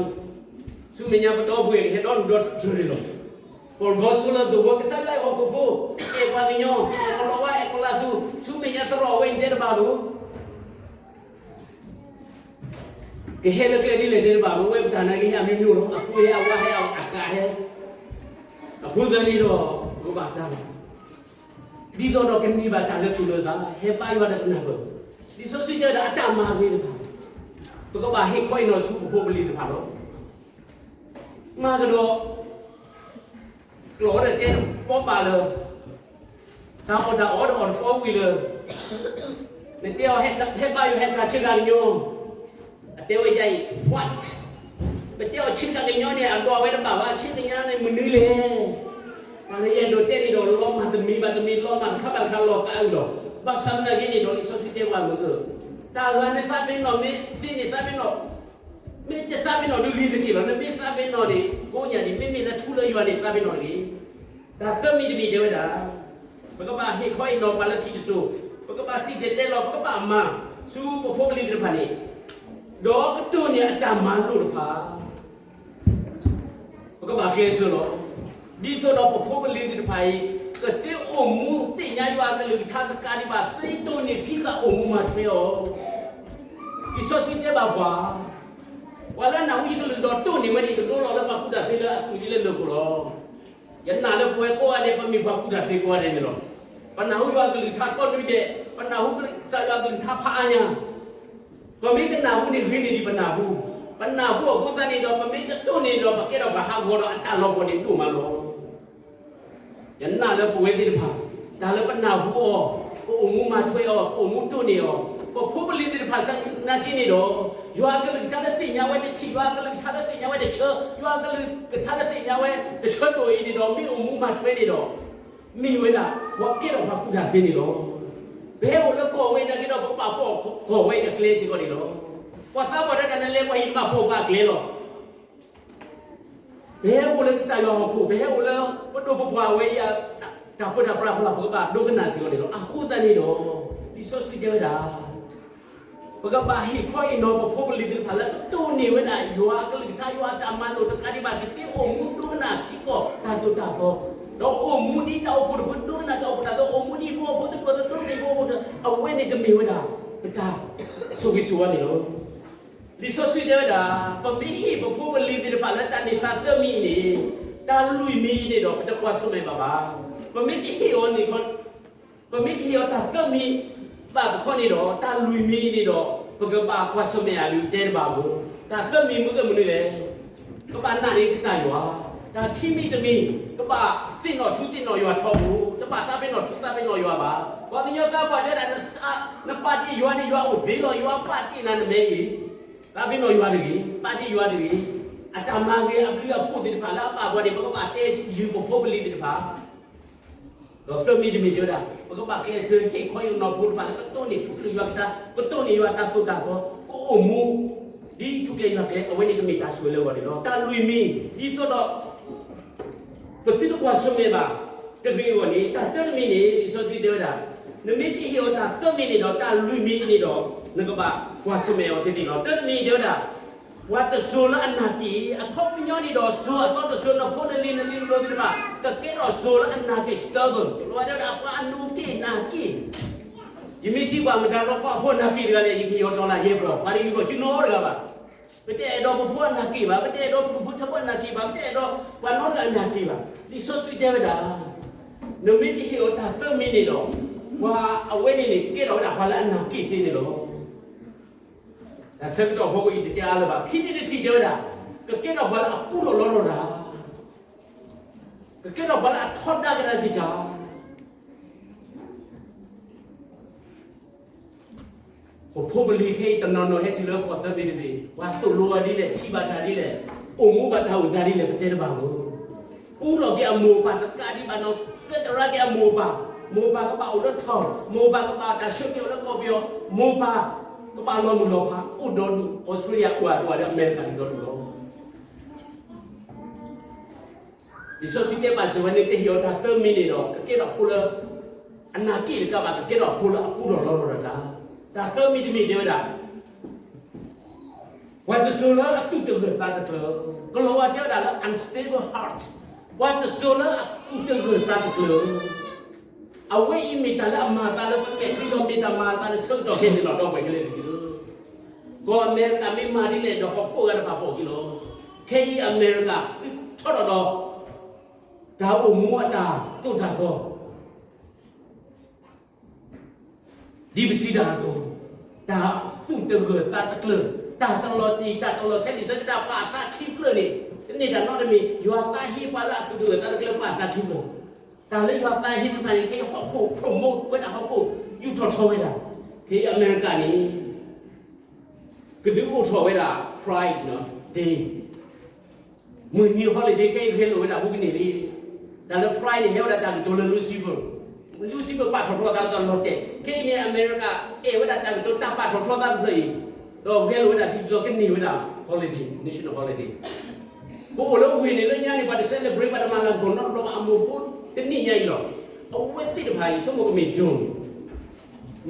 ဆူမဲာ်ညါပဒီပုၢ်ဝဲၢ်ကဟဲဒီဒူၣ်ဒီထၢန့ၣ်လီၤ. For God so loved the world, ကစၢ်ယွၤအဲၣ်ဟီၣ်ခိၣ်ဖိ, အဲၣ်ပှၤကညီ, အဲၣ်ကလီၤဝါ, အဲၣ်ကလီၤသူ, ဆူမဲာ်ညါသရိာ်ဝဲန့ၣ်တဲတဘၣ်ဘၣ် ကဟဲလၢကျဲဒ်လဲၣ်တဲတဘၣ်ဘၣ်, ဝဲပတၢ်နာ်က့ဟဲအမျိုးမျိုးလီၤ, အဖိဟဲအဝၤဟဲအဃးဟဲ, အဃိသတးန့ၣ်ဒီး ပကဘၣ်စၢ်လီၤ. ဒ်သိးဒီးကန့ၢ်ဘၣ်တၢ်လၢသူၣ်လၢသး, ဟဲဘါယွၤဒီးတနၢ်ပၢၢ်, လံာ်စီဆှံတဲဝဲဒၣ်အတၢ်မၤဂ့ၤတဖၣ်, ပကဘၣ်ဟ့ၣ်ခီဟ့ၣ်နီၤဆူပဖိပလံၤတဖၣ်လီၤ. မၤကဒီး ကျိာ်ဝဲဒီးတဲတပီၢ်ဘၣ်လၢ တၢ်အီၣ်တၢ်အီဒီးအီၣ်တပီၢ်ဝံၤလၢ နတဲအီၤဟဲဘါယွၤဟဲခးဆ့ကၤကညီ, အတဲဝဲဒ်အံၤ, what? ပတဲအီၤဆ့ကၤကညီန့ၣ် အဒိးဝဲတဘၣ်ဘၣ်, ဆ့ကၤကညီန့ၣ်မနုၤလဲၣ်. ပှၤလၢယအဲၣ်ဒိးတဲန့ၣ်ဒီး လီၤမၢ်တမံၤဘၣ်တမံၤ လီၤမၢ်တခါဘၣ်တခါလီၤသးအုးလီၤ. ဘၣ်ဆၣ်သနာ်က့န့ၣ်ဒီး လံာ်စီဆှံတဲပှၤမုၢ်ကၢၢ်, တၢ်ဂၤနသးပ့ၤနီၣ်မ့ၢ်သ့န့ၣ်သးပ့ၤနီၣ်, မ့ၢ်တသးပ့ၤနီၣ်ဒုးဂ့ၤတက့ၢ်လီၤ. နမ့ၢ်သးပ့ၤနီၣ်န့ၣ် ကိးညါဒံး, မ့မ့ၢ်လၢထူလၢယွၤန့ၣ် သးပ့ၤနီၣ်တဂ့ၤ. တၢ်သၢမံၤတမံၤတဲဝဲဒၣ်, ပကဘၣ်ဟ့ၣ်ခီဟ့ၣ်နီၤပှၤလၢခံတစိၤ, ပကဘၣ်စံၣ်တဲၤတဲလီၤ, ပကဘၣ်မၤဆူပဖိပလံၤသ့ၣ်တဖၣ်န့ၣ်, ဒီးကတိၢ်န့ၢ်အတၢ်မၤလိာ်တဖၣ် ပကဘၣ်ကျဲးစၢးလီၤ. ဒ်သိးဒီးပဖိပလံၤသ့ၣ်တဖၣ်အံၤ ကသ့အိၣ်မူသ့ၣ်ညါယွၤအကလုၢ်ကထါတကးဒံးဘၣ် သ့တိၢ်န့ၢ်ခံသၣ်အိၣ်မူမၤထွဲအီၤ. လံာ်စီဆှံတဲဘၣ်ပှၤ, ပှၤလၢအနၢ်ဟူယကလုၢ်ဒီးတိၢ်န့ၢ်ဝဲန့ၣ် ယကဒိလီၤလၢပှၤကူၣ်တၢ်သ့လၢအသွံၣ်လၢလၢၢ်ပူၤလီၤ. ယနာ်လၢပဝဲကိးဂၤဒဲး ပမ့ၢ်ပှၤကူၣ်တၢ်သ့ကိးဂၤဒဲးန့ၣ်လီၤ. ပနၢ်ဟူယွၤကလုၢ်ကထါကိးနွံဒဲး, ပနၢ်ဟူကစၢ်ယွၤကလုၢ်ကထါဖးအါညါ ပမ့ၢ်တနၢ်ဟူန့ၣ် ဂ့ၤန့ၢ်ဒံးပနၢ်ဟူ, ပနၢ်ဟူအဃိသတးန့ၣ်ဒီး ပမ့ၢ်တတိၢ်န့ၢ်ဒီး ပကဲထီၣ်ပှၤဟးဂီၤဒီးအတၢ်လီၤပှီၢ်န့ၣ်ဒိၣ်မးလီၤ. ယနာ်လၢပဝဲသ့ၣ်တဖၣ်, တၢ်လၢပနၢ်ဟူအီၤ, ပအိၣ်မူမၤထွဲအီၤ, ပအိၣ်မူတိၢ်န့ၢ်အီၤ, ပဖိပလံၤသ့ၣ်တဖၣ်စးနာ်က့န့ၣ်ဒီး, ယွၤအကလုၢ်ကထါလၢသ့ၣ်ညါဝဲတထံၣ်, ယွၤအကလုၢ်ကထါလၢသ့ၣ်ညါဝဲတဆၢ, ယွၤအကလုၢ်ကထါလၢသ့ၣ်ညါဝဲတဆၢဒိၣ်အံၤန့ၣ်ဒီး မ့ၢ်အိၣ်မူမၤထွဲန့ၣ်ဒီး မ့ၢ်ဝဲဒၣ် ပှၤကဲထီၣ်ပှၤကူၣ်တၢ်သ့န့ၣ်လီၤ. ပဟဲအိၣ်လၢကီၢ်ဝဲနာ်က့ဒီး ပကဘၣ်ပိာ်ကီၢ်ဝဲအကျဲစ့ၢ်ကီးန့ၣ်လီၤ. ပှၤသးပှၢ်တဂၤန့ၣ် လဲၤပှၤဟံၣ်မးပိာ်ပှၤအကျဲလီၤ. ပဟဲအိၣ်လၢကစၢ်ယွၤဟီၣ်ခိၣ်, ပဟဲအိၣ်လၢပဒိၣ်ပပှၢ်ဝဲအံၤ တၢ်ပၢတၢ်ပြးပှၤ ပကဘၣ်ဒိကနၣ်စ့ၢ်ကီးန့ၣ်လီၤ. အဃိသတးန့ၣ်ဒီး လံာ်စီဆှံတဲဝဲဒၣ် ပကဘၣ်ဟ့ၣ်ခီဟ့ၣ်နီၤပဖိပလံၤသ့ၣ်တဖၣ်လၢကတိၢ်န့ၢ်ဝဲဒၣ် ယွၤအကလုၢ်ကထါ ယွၤအတၢ်မၤလိာ်တကးဒံးဘၣ် ကသ့အိၣ်မူဒိကနၣ်ထံကီၢ်တၢ်သိၣ်တၢ်သီ ဒီးအိၣ်မူဒ်တၢ်အိၣ်ဖှိၣ်တဖုဒိကနၣ်တၢ်အိၣ်ဖှိၣ်တၢ်သီ အိၣ်မူဒ်ဖိအဖိသဒိၣ်သဒိၣ်န့ၣ်ဖိအဖိ အဝဲန့ၣ်ကမ့ၢ်ဝဲဒၣ် ပတၢ်ဆိၣ်ဂ့ၤဆိၣ်ဝါန့ၣ်လီၤ. လံာ်စီဆှံတဲဝဲဒၣ် ပမ့ၢ်ဟ့ၣ်ပဖိပလံၤသ့ၣ်တဖၣ်လၢတၢ်န့ၢ်သါသၢမံၤအံၤန့ၣ် တၢ်လွံၢ်မံၤအံၤန့ၣ်ဒီး ပတကွၢ်ဆၢၣ်မဲာ်ဘၣ်ဘၣ်. ပမ့ၢ်တဟ့ၣ်အီၤန့ၣ် ပမ့ၢ်တဟ့ၣ်အီၤတၢ်သၢမံၤဘၣ်တခီန့ၣ်ဒီး တၢ်လွံၢ်မံၤအံၤန့ၣ်ဒီး ပကဘၣ်ကွၢ်ဆၢၣ်မဲာ်အီၤဒုးတဲတဘၣ်ဘၣ်. တၢ်သၢမံၤမနုၤမနုၤလဲၣ်. ကဘၣ်နာ်န့ၢ်ကစၢ်ယွၤ, တၢ်ခံမံၤတမံၤ ကဘၣ်သ့ၣ်နီၣ်ထူသ့ၣ်နီၣ်ယွၤထီဘိ, တဘၣ်သးပ့ၤနီၣ်ထူသးပ့ၤနီၣ်ယွၤဘၣ်. ပှၤကညီသးပှၢ်တဲဒၣ် နပာ်တ့ၢ်ယွၤန့ၣ် ယွၤအိၣ်သ့လီၤ, ယွၤပာ်တ့ၢ်နၤနမဲအံၤ, သးပ့ၤနီၣ်ယွၤတဂ့ၤ, ပာ်တ့ၢ်ယွၤတဂ့ၤ. အတၢ်မၤဂ့ၤအဘျုးအဖှိၣ်သ့ၣ်တဖၣ်လၢအဘၣ်ပှၤန့ၣ် ပကဘၣ်တဲယုာ်ပဖိပလံၤသ့ၣ်တဖၣ် ဒီးသၢမံၤတမံၤတဲဝဲဒၣ် ပကဘၣ်ကျဲးစၢးဟ့ၣ်ခီဟ့ၣ်နီၤဖိတဖၣ်လၢကတိၢ်န့ၢ်ထူၣ်ဖျဲးယွၤကတၢၢ်, ကတိၢ်န့ၢ်ယွၤတၢ်သိၣ်တၢ်သီ, ကအိၣ်မူ ဒ်ထူၣ်ဖျဲးယွၤကျဲ အဝဲန့ၣ်ကမ့ၢ်တၢ်ဆိၣ်ဂ့ၤလၢအဂီၢ်န့ၣ်လီၤ. တၢ်လွံၢ်မံၤ ဒ်သိးဒီး ပသုတကွၢ်ဆၢၣ်မဲာ်ဘၣ်တဂ့ၤအဂီၢ်န့ၣ် တၢ်တၢတမံၤန့ၣ် လံာ်စီဆှံတဲဝဲဒၣ် နမ့ၢ်တဟ့ၣ်အီၤတၢ်သၢမံၤန့ၣ်ဒီး တၢ်လွံၢ်မံၤန့ၣ်ဒီး နကဘၣ်ကွၢ်ဆၢၣ်မဲာ်အီၤသ့သ့လီၤ. တၢတမံၤတဲဝဲဒၣ် ပှၤတစိၤလၢအနာ်က့ၣ်, အခီပညီန့ၣ်ဒီး စိၤအသီတစိၤ နဖိနလံၤ နလံၤနပျိၤသ့ၣ်တဖၣ် ကကဲထီၣ်စိၤလၢအနာ်က့ၣ် stubborn လီၤတဲဝဲဒၣ် ပှၤအနာ်က့ၣ်နာ်က့ၣ်, ယမ့ၢ်သံကွၢ်မတၤဒီးပှၤအဖိအနာ်က့ၣ်တဂၤလဲၣ်, ယကဟ့ၣ်အီၤ dollar ယဲၢ်ပျီၤ, ပှၤတဂၤကီး ကနီတဂၤဘၣ်. ပတအဲၣ်ဒိးပဖိအနာ်က့ၣ်ဘၣ်, ပတအဲၣ်ဒိးပဖိထၢဖိအနာ်က့ၣ်ဘၣ်, ပတအဲၣ်ဒိးပှၤနီတဂၤအနာ်က့ၣ်ဘၣ်. လံာ်စီဆှံတဲဝဲဒၣ် နမ့ၢ်တဟ့ၣ်အီၤတၢ်သၢမံၤန့ၣ်ဒီး ပှၤအဝဲန့ၣ်န့ၣ် ကကဲထီၣ်ဝဲဒၣ်ပှၤလၢအနာ်က့ၣ်သ့န့ၣ်လီၤ. တၢ်ဆၢကတီၢ်ဖိအံၤတတဲအါလၢၤဘၣ်. ခံထံၣ်တထံၣ်တဲဝဲဒၣ် ကကဲထီၣ်ပှၤလၢအပူထီၣ်လီထီၣ်တၢ်, ကကဲထီၣ်ပှၤလၢအထီဒါကဒါက့ၤတၢ် ပဖိပလံၤခဲအံၤတနီၤနီၤဟဲတုၤလၢကီၢ်သၢဘ့ၣ်တဘ့ၣ်, ပှၤသိၣ်လိအီၤဒ်လဲၣ်, ထံၣ်ဘၣ်တၢ်ဒ်လဲၣ်, အိၣ်မူဘၣ်တၢ်အိၣ်သးဒ်လဲၣ်, ပတဲတဘၣ်လီၤ. ပူထီၣ်က့ၤအမိၢ်အပၢ်တကးဒံးဘၣ်နီၤ, ဆွဲတရါက့ၤအမိၢ်အပၢ်, မိၢ်ပၢ်ကဘၣ်အိၣ်လၢ town, မိၢ်ပၢ်ကဘၣ်တၢ်ဆှၢက့ၤအီၤလၢကီၢ်ပယီၤ, မိၢ်ပၢ်ကဘၣ်လီၤမုၢ်လီၤဖး, အိၣ်ဒီဒူၣ် Australia ကွၢ်ဒိၣ်ဒီးအမဲရကၤန့ၣ်ဒီဒူၣ်လီၤ. လံာ်စီဆှံတဲဘၣ်စၢၤဝဲန့ၣ် တဟ့ၣ်အီၤတၢ်သၢမံၤန့ၣ်ဒီး ကကဲထီၣ်ဖိလၢ အနာ်က့ၣ်တကးဘၣ်, ကကဲထီၣ်ဖိလၢအပူထီၣ်လီထီၣ်တၢ်. တၢ်သၢမံၤတမံၤတဲဝဲဒၣ် ပှၤတစိၤလၢအသူၣ်တဂၢၢ်သးတကျၢၤ, ကလီၤဝါတဲဝဲဒၣ်လၢ unstable heart, ပှၤတစိၤလၢအသူၣ်တဂၢၢ်သးတကျၢၤ အဝဲအံၤမ့ၢ်တၢ်လၢအမၤအသးလၢပမဲာ်ချံဒီး မ့ၢ်တၢ်မၤအသးလၢဆၢကတီၢ်ခဲအံၤန့ၣ်လီၤ. ဒီပုၢ်ဝဲၢ်ကလဲာ်သ့ၣ်သုဧၢ, ကီၢ်အမဲရကၤမ့ၢ်မၤဒ်လဲၣ်ဒီး ဟီၣ်ခိၣ်အဂၤတဖၣ်ဖီၣ်က့ၤလီၤ. ခဲအံၤအမဲရကၤသုးထီၣ်ဒီး တၢ်အိၣ်မူအတၢ်သိၣ်တၢ်သီ ဒ်ပစံးတၢ်အသိး, တၢ်သူၣ်တဂၢၢ်သးတကျၢၤ, တၢ်တလီၤတံၢ် တၢ်တလီၤဆဲး လံာ်စီဆှံတဲဒၣ် ပှၤအသးခံဖျၢၣ်န့ၣ် တန့ၢ်တၢ်နီတမံၤ, ယွၤသးဟ့ပှၤလၢအသူၣ်တဂၢၢ်သးတကျၢၤ ပှၤအသးခံဖျၢၣ်, တၢ်လၢယွၤသးဟ့တဖၣ်န့ၣ် ခဲအံၤဟီၣ်ခိၣ် promote ဝဲဒၣ် ဟီၣ်ခိၣ်ယူးထီၣ်ထီဝဲဒၣ်, ခဲအံၤအမဲရကၤန့ၣ် ကဒုးအိၣ်ထီၣ်ဝဲဒၣ် Pride Day မုၢ်နံၤ holiday ခဲအံၤဂဲၤလိာ်ဝဲဒၣ်ဘူးကန့ၢ်လံ. တၢ်လၢ Pride န့ၣ် ဟဲဝဲဒၣ်တၢ်ကတိၤလၢ Lucifer, Lucifer ပာ်ထီၣ်ထီအသးဒီးလီၤတဲာ်, ခဲအံၤန့ၣ် အမဲရကၤ အဲၣ်ဝဲဒၣ်တၢ်ကတိၤတၢ်ပာ်ထီၣ်ထီအသးတဖျၢၣ်အံၤ, ဒီးဂဲၤလိာ်ဝဲဒၣ်ဒ်သိးကန့ၢ်ဝဲဒၣ် holiday, national holiday. ပအိၣ်လၢဝ့ၢ်န့ၣ်လၢညါန့ၣ် ပှၤတ celebrate ပှၤတမၤလၤကပီၤနီတဘျီဘၣ်, အမိၢ်ဖိတနံၣ်ညါအံၤလီၤ. အဝဲသ့ၣ်တဖၣ်အံၤ ဆိကမိၣ်ကမ့ၢ် June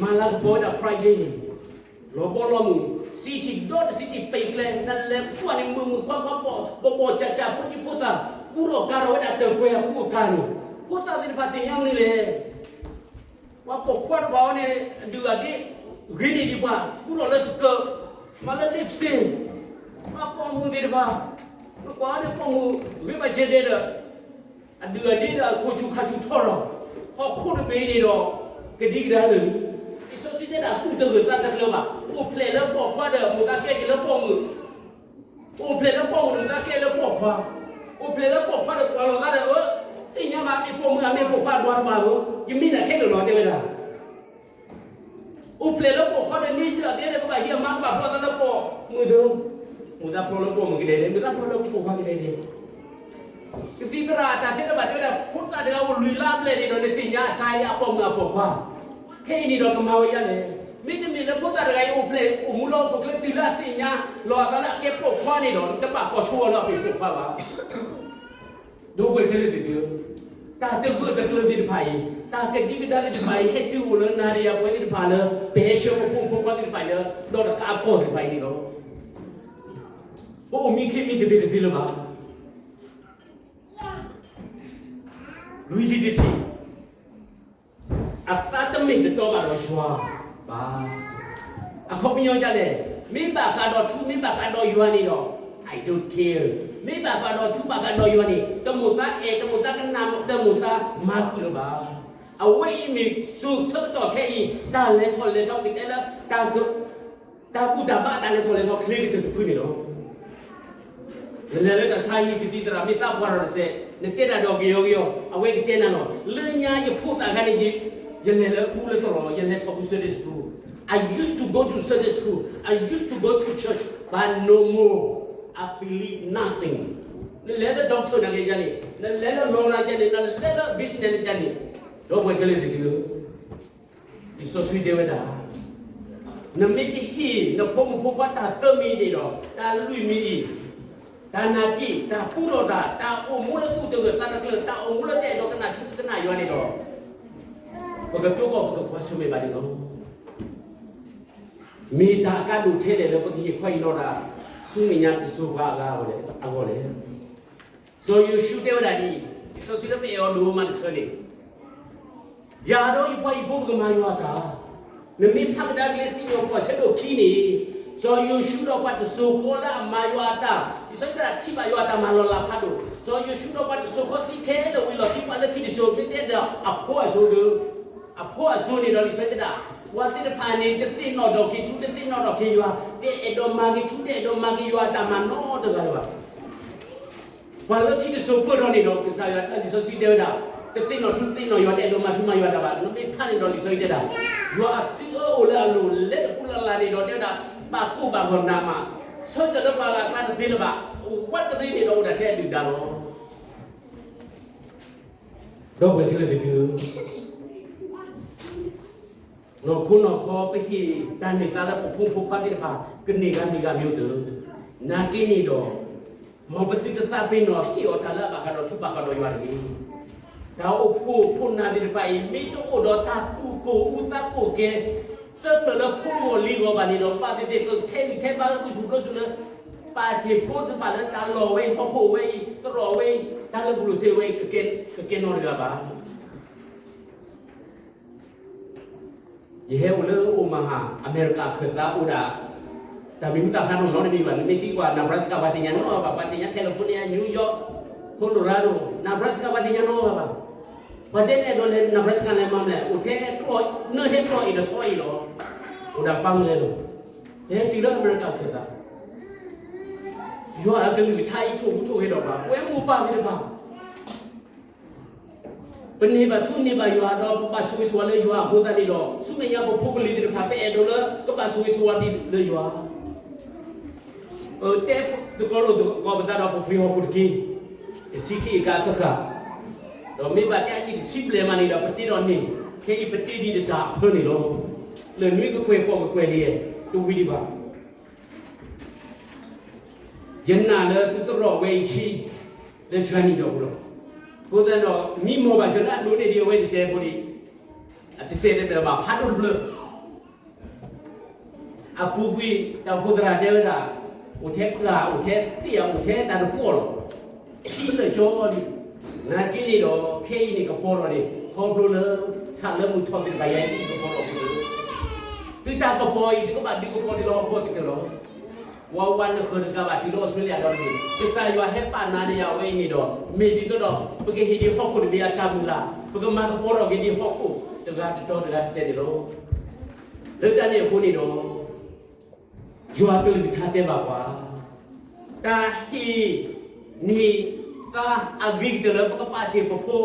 မၤလၤကပီၤဝဲဒၣ် Pride Day န့ၣ် လီၤဘီလီၤမုၢ်, city ဒီတ city ပံာ်ကျဲ, နလဲၤကွၢ်န့ၣ် မုာ်မုာ်ခွါခွါ ဘီၣ်ဘီၣ်စၢ်စၢ် ဖိဒံဖိသၣ် ကူထီၣ်ကၤထီၣ်ဝဲဒၣ်တၢၢ်ကွဲၤအကူအကၤန့ၣ်, ဖိသၣ်သ့ၣ်တဖၣ်သ့ၣ်ညါမနုၤလဲၣ်. ပှၤပိာ်ခွါတဖၣ်အံၤန့ၣ် အဒုၣ်အဒ့ ဂ့ၤန့ၢ်ဒံးပှၤ ကူထီၣ်လၢ skirt, မၤလၢ lipstick, ပှၤပိာ်မုၣ်သ့ၣ်တဖၣ် နကွၢ်အီၤန့ၣ် ပိာ်မုၣ်ဂ့ၤဘၣ်ကဲဒဲးဒီး အဒုၣ်အဒ့ဒီးအကိာ်ဆူၣ်ခါဆူၣ်ထီၣ်ဒီး ဟီၣ်ခိၣ်တဘ့ၣ်န့ၣ်ဒီး ကဒံကဒါလၢာ်လံ. လံာ်စီဆှံတဲဒၣ်သူၣ်တဂၢၢ်သးတကျၢၤဘၣ်, အိၣ်ဖျဲၣ်လၢပိာ်ခွါဒီး မိၢ်သးကဲက့ၤလၢပိာ်မုၣ်, အိၣ်ဖျဲၣ်လၢပိာ်မုၣ်ဒီး မိၢ်သးကဲလၢပိာ်ခွါ, အိၣ်ဖျဲၣ်လၢပိာ်ခွါဒီး ကွၢ်လီၤသးဒီး အၢ သ့ၣ်ညါဘၣ် မ့ၢ်ပိာ်မုၣ်ဧါ မ့ၢ်ပိာ်ခွါ ဒွးတဘၣ်ဧၢ, ယမ့ၢ်ဒၣ်ခဲလၢာ်လီၤ တဲဝဲဒၣ် အိၣ်ဖျဲၣ်လၢပိာ်ခွါဒီး န့ဆၢၣ်အကျဲဒီး ကဘၣ်ဟံးအမါ ကဘၣ်ဖျီသးလၢပိာ်မုၣ်သၢ, မိၢ်သးဖျီလၢပိာ်မုၣ်ကဒဲဒဲး, မိၢ်သးဖျီလၢပိာ်ခွါကဒဲဒဲး. ကသံၣ်သရၣ်အတၢ်သ့တဘၣ်တဲဝဲဒၣ် ဖိသၣ်တဂၤအိၣ်လွံၢ်လါအဘျဲၣ်န့ၣ်ဒီး နသ့ၣ်ညါအစးအံၤအပိာ်မုၣ်အပိာ်ခွါ, ခဲအံၤန့ၣ်ဒီးကမၤဝဲဒ်လဲၣ်. မ့တမ့ၢ်လၢဖိသၣ်တဂၤအံၤအိၣ်ဖျဲၣ်အိၣ်မူလၢဟီၣ်ခိၣ်ချၢတုၤလၢအသ့ၣ်ညါ လီၤအသးလၢအကဲပိာ်ခွါန့ၣ်ဒီး နတဘၣ်ပိာ်ဆိအီၤလၢအပိာ်ခွါဘၣ်. ဒီပုၢ်ဝဲၢ်ခဲလၢာ်သ့ၣ်သုဧၢ, တၢ်တဂၢၢ်တကျၢၤသ့ၣ်တဖၣ်အံၤ, တၢ်ကဒံကဒါသ့ၣ်တဖၣ်အံၤ ဟဲတုၤအိၣ်လၢနၤဒီးယၤပဝဲသ့ၣ်တဖၣ်လၢ ပဟဲဆှၢပဖိမုၣ်ဖိခွါသ့ၣ်တဖၣ်အံၤလၢ ဒီးတကးအကီၢ်သ့ၣ်တဖၣ်အံၤန့ၣ်လီၤ. ပအိၣ်မံခ့မံသဘ့ၣ်တသ့လၢၤဘၣ်. လွံၢ်ထံၣ်တထံၣ်, အသးတမ့ၢ်တတီဘၣ်ဒီးယွၤဘၣ်. အခီပညီဒ်လဲၣ်, မ့ၢ်ဘၣ်ဃးဒီးထူ မ့ၢ်ဘၣ်ဃးဒီးယွၤန့ၣ်ဒီး I don't care. မ့ၢ်ဘၣ်ဃးဒီးထူဘၣ်ဃးဒီးယွၤန့ၣ် တမိၣ်သးအဲၣ် တမိၣ်သးကနၣ် တမိၣ်သးမၤဃုာ်လၢၤဘၣ်. အဝဲအံၤမ့ၢ်စိၤဆၢကတီၢ်ခဲအံၤ တၢ်လဲၤထီၣ်လဲၤထီကတဲလၢ တၢ်ဘူၣ်တၢ်ဘါအတၢ်လဲၤထီၣ်လဲၤထီချ့ကတၢၢ်တဖုန့ၣ်လီၤ. နလဲၤလၢတၢ်ဆါဟံၣ် ကသံၣ်သရၣ် မ့ၢ်သးပှၢ်ထီၣ်တစဲး နတဲတၢ်ဒီးကယီကယီ အဝဲကတဲနၤလီၤ. လၢညါယဖိသၣ်အခါန့ၣ် ယလဲၤလၢအပူၤလၢသရိာ် ယလဲၤထီၣ်ပူၤ Sunday school. I used to go to Sunday school. I used to go to church, but no more. I believe nothing. နလဲၤလၢ doctor နာ်က့ယါန့ၣ်, နလဲၤလၢ lawyer ယါန့ၣ်, နလဲၤလၢ business ယါန့ၣ်, ဒီပုၢ်ဝဲၢ်ခဲလၢာ်သ့ၣ်ဧၢ, လံာ်စီဆှံတဲဝဲဒၣ်, နမ့ၢ်တဟ့ၣ်နဖိမုၣ်ဖိခွါတၢ်သၢမံၤန့ၣ်ဒီး တၢ်လွံၢ်မံၤအံၤ, တၢ်နာ်က့, တၢ်ပူထီၣ်တၢ်, တၢ်အိၣ်မူလၢသူၣ်တဂၢၢ်သးတကျၢၤ, တၢ်အိၣ်မူလၢတအဲၣ်ဒိးကနၣ်ထူကနၣ်ယွၤန့ၣ်ဒီး, ပကတိၢ်ကီၢ်ပကကွၢ်ဆၢၣ်မဲာ်ဘၣ်န့ၣ်လီၤ. မ့ၢ်တၢ်အကါဒိၣ်ထဲလဲၣ်လၢပကဟ့ၣ်ခီအံၤနီၢ်ဒၣ်, ဆူမဲာ်ညါတစိၤပှၤအဂၤအဂီၢ်လဲၣ်. စီၤယိၤၡူတဲဝဲဒၣ်ဒ်အံၤ, လံာ်စီဆှံလၢပအဲၣ်အီၤဒိၣ်မးတဆၢန့ၣ်, ယၤဒီးယပှၤဟံၣ်ဖိပကမၤယွၤအတၢ်, နမ့ၢ်ဖးကဒါက့ၤလၢစံၣ်ညီၣ်ကွီၢ်ဆၢဒိၣ်ခံန့ၣ်, စီၤယိၤၡူဒီးပှၤတစိၤဃီလၢအမၤယွၤအတၢ်, လံာ်စီဆှံတဲဒၣ်ထံၣ်ဘၣ်ယွၤအတၢ်မၤလီၤလးဖးဒိၣ်, စီၤယိၤၡူဒီးပှၤတစိၤဃီသံခဲလၢာ်ဝံၤလီၢ်ခံ ပှၤလၢခံတစိၤ မ့ၢ်တဲဒီးအဖိအစိၤဒီး, အဖိအစိၤန့ၣ်ဒီးလံာ်စီဆှံတဲဒၣ်, ပှၤသ့ၣ်တဖၣ်န့ၣ် တသ့ၣ်နီၣ်ထီၣ်က့ၤထူ တသ့ၣ်နီၣ်ထီၣ်က့ၤယွၤ, တအဲၣ်ဒိးမၤက့ၤထူ တအဲၣ်ဒိးမၤက့ၤယွၤအတၢ်မၤနီတဂၤလၢၤဘၣ်. ပှၤလၢခံတစိၤပၢၢ်ထီၣ်န့ၣ်ဒီး ကစၢ်ယွၤလံာ်စီဆှံတဲဝဲဒၣ်, တသ့ၣ်နီၣ်ထူ တသ့ၣ်နီၣ်ယွၤ တအဲၣ်ဒိးမၤထူမၤယွၤတၢ်ဘၣ်. နမ့ၢ်ဖးန့ၣ်ဒီးလံာ်စီဆှံတဲဒၣ်, ယွၤအစုအၢအိၣ်လၢအလိၤ လဲၤတပူၤလၢ်လၢ်န့ၣ်ဒီးတဲဝဲဒၣ်, ဘၣ်ကိၢ်ဘၣ်ဂီၤနးမး, ဆၢထၢၣ်လၢပှၤဂၤအကျါတသ့လၢၤဘၣ်, ဝးတရံးန့ၣ်ဒီးအိၣ်ဒၣ်ထဲအဒုၣ်ဒါလီၤ. ဒီပုၢ်ဝဲၢ်ခဲလၢာ်သ့ၣ်ဧၢ, နီၢ်ခိနီၢ်ခီပဟ့ၣ်တၢ်န့ၢ်သါလၢပဖိမုၣ်ဖိခွါသ့ၣ်တဖၣ် ကန့ၢ်ဂၤမံၤဂၤမံၤအိၣ်တ့ၢ်, နာ်က့န့ၣ်ဒီး, မ်ပသုတသးပ့ၤနီၣ်ဟ့ၣ်အီၤတၢ်လၢအဘၣ်ဃးဒီးထူဘၣ်ဃးဒီးယွၤတဂ့ၤ. တၢ်အိၣ်ဖှိၣ်ဖိနၢ်သ့ၣ်တဖၣ်အံၤ မ့ၢ်တအိၣ်ဒီးတၢ်သူၣ်ကိၢ်အူသးကိၢ်ကဲ, သၢဖျၢၣ်လၢဖိဂီၢ်လံၤဂီၢ်ဘၣ်န့ၣ်ဒီး ဘၣ်သ့ၣ်သ့ၣ်ကထဲးဂံၢ်ထဲးဘါလၢ ပူၤစူၤဘျီစူၤလၢ ပာ်တ့ၢ်ဖိသ့ၣ်တဖၣ်လၢတၢ်လီၢ်ဝဲအံၤ ဟီၣ်ခိၣ်ဝဲအံၤ သရိာ်ဝဲအံၤ တၢ်လၢဘူၣ်လိာ်စ့ဝဲအံၤ ကကဲနီတဂၤဘၣ်. ယဟဲအိၣ်လၢ Omaha အမဲရကၤခၢၣ်သးအိၣ်ဒၣ် တၢ်မံၤဟူသၣ်ဖျါနီတမံၤဘၣ်. နမ့ၢ်သံကွၢ် Nebraska ပှၤသ့ၣ်ညါနီတဂၤဘၣ်, ပှၤသ့ၣ်ညါ California, New York, Colorado, Nebraska ပှၤသ့ၣ်ညါနီတဂၤဘၣ်. ပှၤတဲနအဲၣ်ဒိးလဲၤ Nebraska လဲၤမၤမနုၤလဲၣ်, အိၣ်ထဲကျီၢ် နၢထဲကျီၢ်အံၤဒီးထီအံၤလီၤ. အိၣ်ဒၣ် farmland လီၤ. ဟဲတုၤလၢအမဲရကၤခၢၣ်သး ယွၤအကလုၢ်ကထါအံၤထိၣ်ဟူးထိၣ်ဂဲၤဒီးပှၤ ပဝဲမိၢ်ပၢ်သ့ၣ်တဖၣ် ပန့ၢ်ဘၣ်ထူန့ၢ်ဘၣ်ယွၤဒီး ပဘၣ်ဆိၣ်ဂ့ၤဆိၣ်ဝါလၢယွၤအဃိသတးန့ၣ်ဒီး ဆူမဲာ်ညါပဖိပလံၤသ့ၣ်တဖၣ် ပအဲၣ်ဒိးလၢကဘၣ်ဆိၣ်ဂ့ၤဆိၣ်ဝါလၢယွၤ ပတဲသကိးလိာ်သကိးပသးဒီးပပှ့ၤဟီၣ်ခိၣ်တက့ၢ်. တဆံခံကါဃၣ်ဃၣ်, ဒီးမ့ၢ်ဘၣ်တဲအနံၣ်တဆံဘျဲၣ်မးန့ၣ်ဒီး ပတ့ထီၣ်န့ၢ်, ခဲအံၤပတ့ဒံးတတၢ်အဖၢန့ၣ်လီၤ. လၢနွံကကွဲၢ်ဃိးကကွဲၢ်လံ, တဝံၤဒံးဘၣ်. ယနာ်လၢသုသရိာ်ဝဲအံၤဆံး လၢ journey ဒီးပူၤလီၤ. အဃိသတးဒီး မံမီၢ်ဘၣ်စၢၤလၢအဒိးန့ၢ်ဒံးအဝဲတစဲးဖိဒံး, တစဲးတဖျၢၣ်ဘၣ် ဖးဒိၣ်တဖျၢၣ် အပူၤကွံာ် တၢ်အိၣ်ဖှိၣ်သရၣ်တဲဝဲဒၣ်, အိၣ်ထဲပှၢ် အိၣ်ထဲသ့ၣ်ဧါ အိၣ်ထဲတၢ်တပှီၢ်လီၤ. ခံဖျၢၣ်ကၠီလံ. နာ်က့န့ၣ်ဒီး ခဲအံၤန့ၣ်ကပီၤထီၣ်န့ၣ် ခီဖျိလၢ ဆၣ်လၢမုၢ်ထီၣ်သ့ၣ်တဖၣ်ယါအံၤကပီၤထီၣ်ဖဲ သုတၢ်ကပီၤအံၤ သုကဘၣ်ဒုးကပီၤတုၤလၢဟီၣ်ခိၣ်ကတၢၢ်လီၤ. ဝါဝါနဃၢၤတဂၤဘၣ်တုၤလၢအီစထြ့လယါဒီတဂ့ၤ. ကစၢ်ယွၤဟဲပာ်နၤဒီးယၤဝဲအံၤန့ၣ်ဒီး မ့ၢ်ဒ်သိးဒီးပကဟ့ၣ်ဒံးဟီၣ်ခိၣ်တဘ့ၣ်အတၢ်မုၢ်လၢ်, ပကမၤကပီၤထီၣ်က့ၤဒံးဟီၣ်ခိၣ်တဂၤတတီၤတဂၤတစဲးန့ၣ်လီၤ. လၢတၢ်န့ၣ်အဃိန့ၣ်ဒီး ယွၤကလုၢ်ကထါတဲဘၣ်ပှၤ, တၢ်ဟ့ၣ်န့ၢ်သါအဂ့ၤကတၢၢ်လၢပကပာ်တ့ၢ်ပဖိ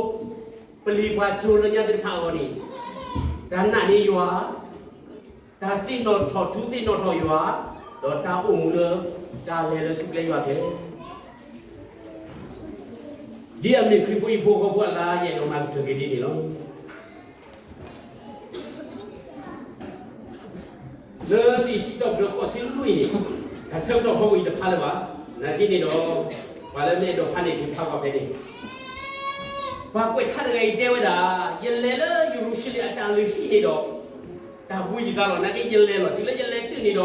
ပလံၤပှၤစိၤလၢညါသ့ၣ်တဖၣ်အဂီၢ်န့ၣ်, တၢ်နာ်န့ၢ်ယွၤ, တၢ်သ့ၣ်နီၣ်ထီၣ်ထူသ့ၣ်နီၣ်ထီၣ်ယွၤ, ဒီးတၢ်အိၣ်မူလၢ တၢ်လဲၤလၢထူကျဲယွၤကျဲ ဒ်အမ့ၢ်ခရံာ်ဖိဟံၣ်ဖိဃီဖိအလါယအဲၣ်ဒိးမၤကတၢၢ်က့ၤဒ်န့ၣ်လီၤ. လၢလံာ်စံးထီၣ်ပတြၢၤဃိးဆံလွံၢ်န့ၣ်, တၢ်ဆၢကတီၢ်ဖီခိၣ်အံၤတဖးလၢၤဘၣ်, နာ်က့န့ၣ်ဒီး ပှၤလၢမ့ၢ်အဲၣ်ဒိးဖးန့ၣ် က့ၤဖးကွၢ်ဖဲန့ၣ် ပှၤကွဲးထါတဂၤအံၤတဲဝဲဒၣ်, ယလဲၤလၢယရူၤၡလ့ၣ်အတၢ်လုၢ်ဟံၣ်န့ၣ်ဒီး တၢ်ဘှံးယသးလီၤ. နာ်က့ယလဲၤလီၤ. တုၤလၢယလဲၤတုၤန့ၣ်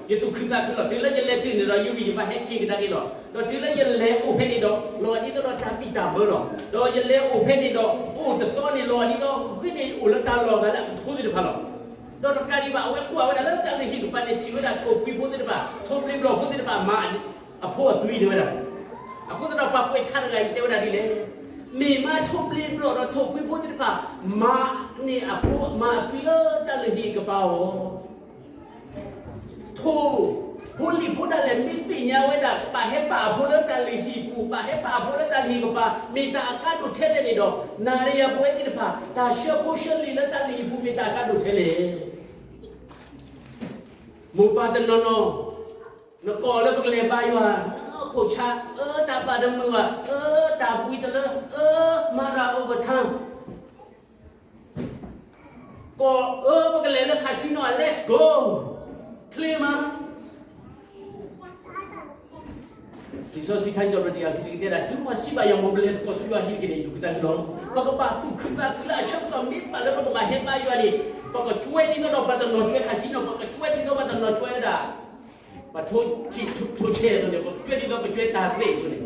ဒီး ယသူၣ်ခုသးခုလီၤ. တုၤလၢယလဲၤတုၤန့ၣ်ဒီး ယဂံၢ်ယဘါဟဲက့ၤကဒါက့ၤလီၤ. ဒီးတုၤလၢယလဲၤအိၣ်ဖဲန့ၣ်ဒီး လီၤဒ်သိးဒီးတၢ်ဘံၣ်တၢ်ဘၢလီၤ. ဒီးယလဲၤအိၣ်ဖဲန့ၣ်ဒီး အိၣ်တသီန့ၣ် လီၤဒ်သိးဂ့ၤန့ၣ် အိၣ်လၢတၢ်လီၢ်ဂၤလၢအကထိသ့ၣ်တဖၣ်လီၤ. ဒီးတကးဒံးဘၣ် အဝဲကွၢ်ဝဲဒၣ်လၢတၢ်လုၢ်ဟံၣ်ကပၤန့ၣ် ထံၣ်ဝဲဒၣ်ထိၣ်ဖှံဖိသ့ၣ်တဖၣ် ထိၣ်ဘျ့ဘျီၣ်ဖိသ့ၣ်တဖၣ် မၤအဖိအသွံတဲဝဲဒၣ်. အဃိသတးဒီး ပှၤကွဲးထါတဂၤအံၤတဲဝဲဒၣ်ဒ်လဲၣ်, မ့ၢ်မါထိၣ်ဘျ့ဘျီၣ်ဒီးထိၣ်ဖှံဖိသ့ၣ်တဖၣ် မၤန့ၢ်အဖိမၤအသွံလၢတၢ်လုၢ်ဟံၣ်ကပၤအီၤ ထိၣ်ဖိလံၣ်ဖိဒၣ်လဲာ် မ့ၢ်သ့ၣ်ညါဝဲဒၣ် ဘၣ်ဟဲပာ်အဖိလၢတၢ်လုၢ်ဟံၣ်ပူၤ ဘၣ်ဟဲပာ်အဖိလၢတၢ်လုၢ်ဟံၣ်ကပၤ မ့ၢ်တၢ်အကါဒိၣ်ထဲလဲၣ်န့ၣ်ဒီး နၤဒီးယၤပဝဲသ့ၣ်တဖၣ် တၢ်ဆှၢဖိဆှၢလံာ်လၢတၢ်လုၢ်ဟံၣ်ပူၤ မ့ၢ်တၢ်အကါဒိၣ်ထဲလဲၣ်. မိၢ်ပၢ်တနီၤနီၤ နကိးလၢပကလဲၤဘါယွၤ နခိၣ်ဆါ အၢ တၢ်ဘၣ်တမုာ်ဘၣ် အၢ တၢ်ဘှံးတလၢ အၢ မၤတၢ် overtime ကိး အၢ ပကလဲၤလၢ casino ဧါ let's go ချ့မး. လံာ်စီဆှံထါစံးပတြၢၤတကယၤခံဆံခံတဲဒၣ် တုၤပှၤစံးဘၣ်ယွၤ မ်ပလဲၤသကိးဆူယွၤဟံၣ်တက့ၢ်န့ၣ် ယသူၣ်ခုသးခုလီၤ. ပကဘၣ်သူၣ်ခုသးခုလၢအဆၢကတီၢ်မ့ၢ်ဘၣ်လၢပကဘၣ်ဟဲဘါယွၤန့ၣ် ပကကွဲဒ်သိးဒီးပှၤတနီၤကွဲ casino ပှၤကကွဲဒ်သိးပှၤတနီၤကွဲဝဲဒၣ် ပှၤထိထံၣ်ထိဆဲးအသိးန့ၣ် ပကကွဲဒ်သိးပကွဲတၢ်ရ့ၣ်အသိးန့ၣ်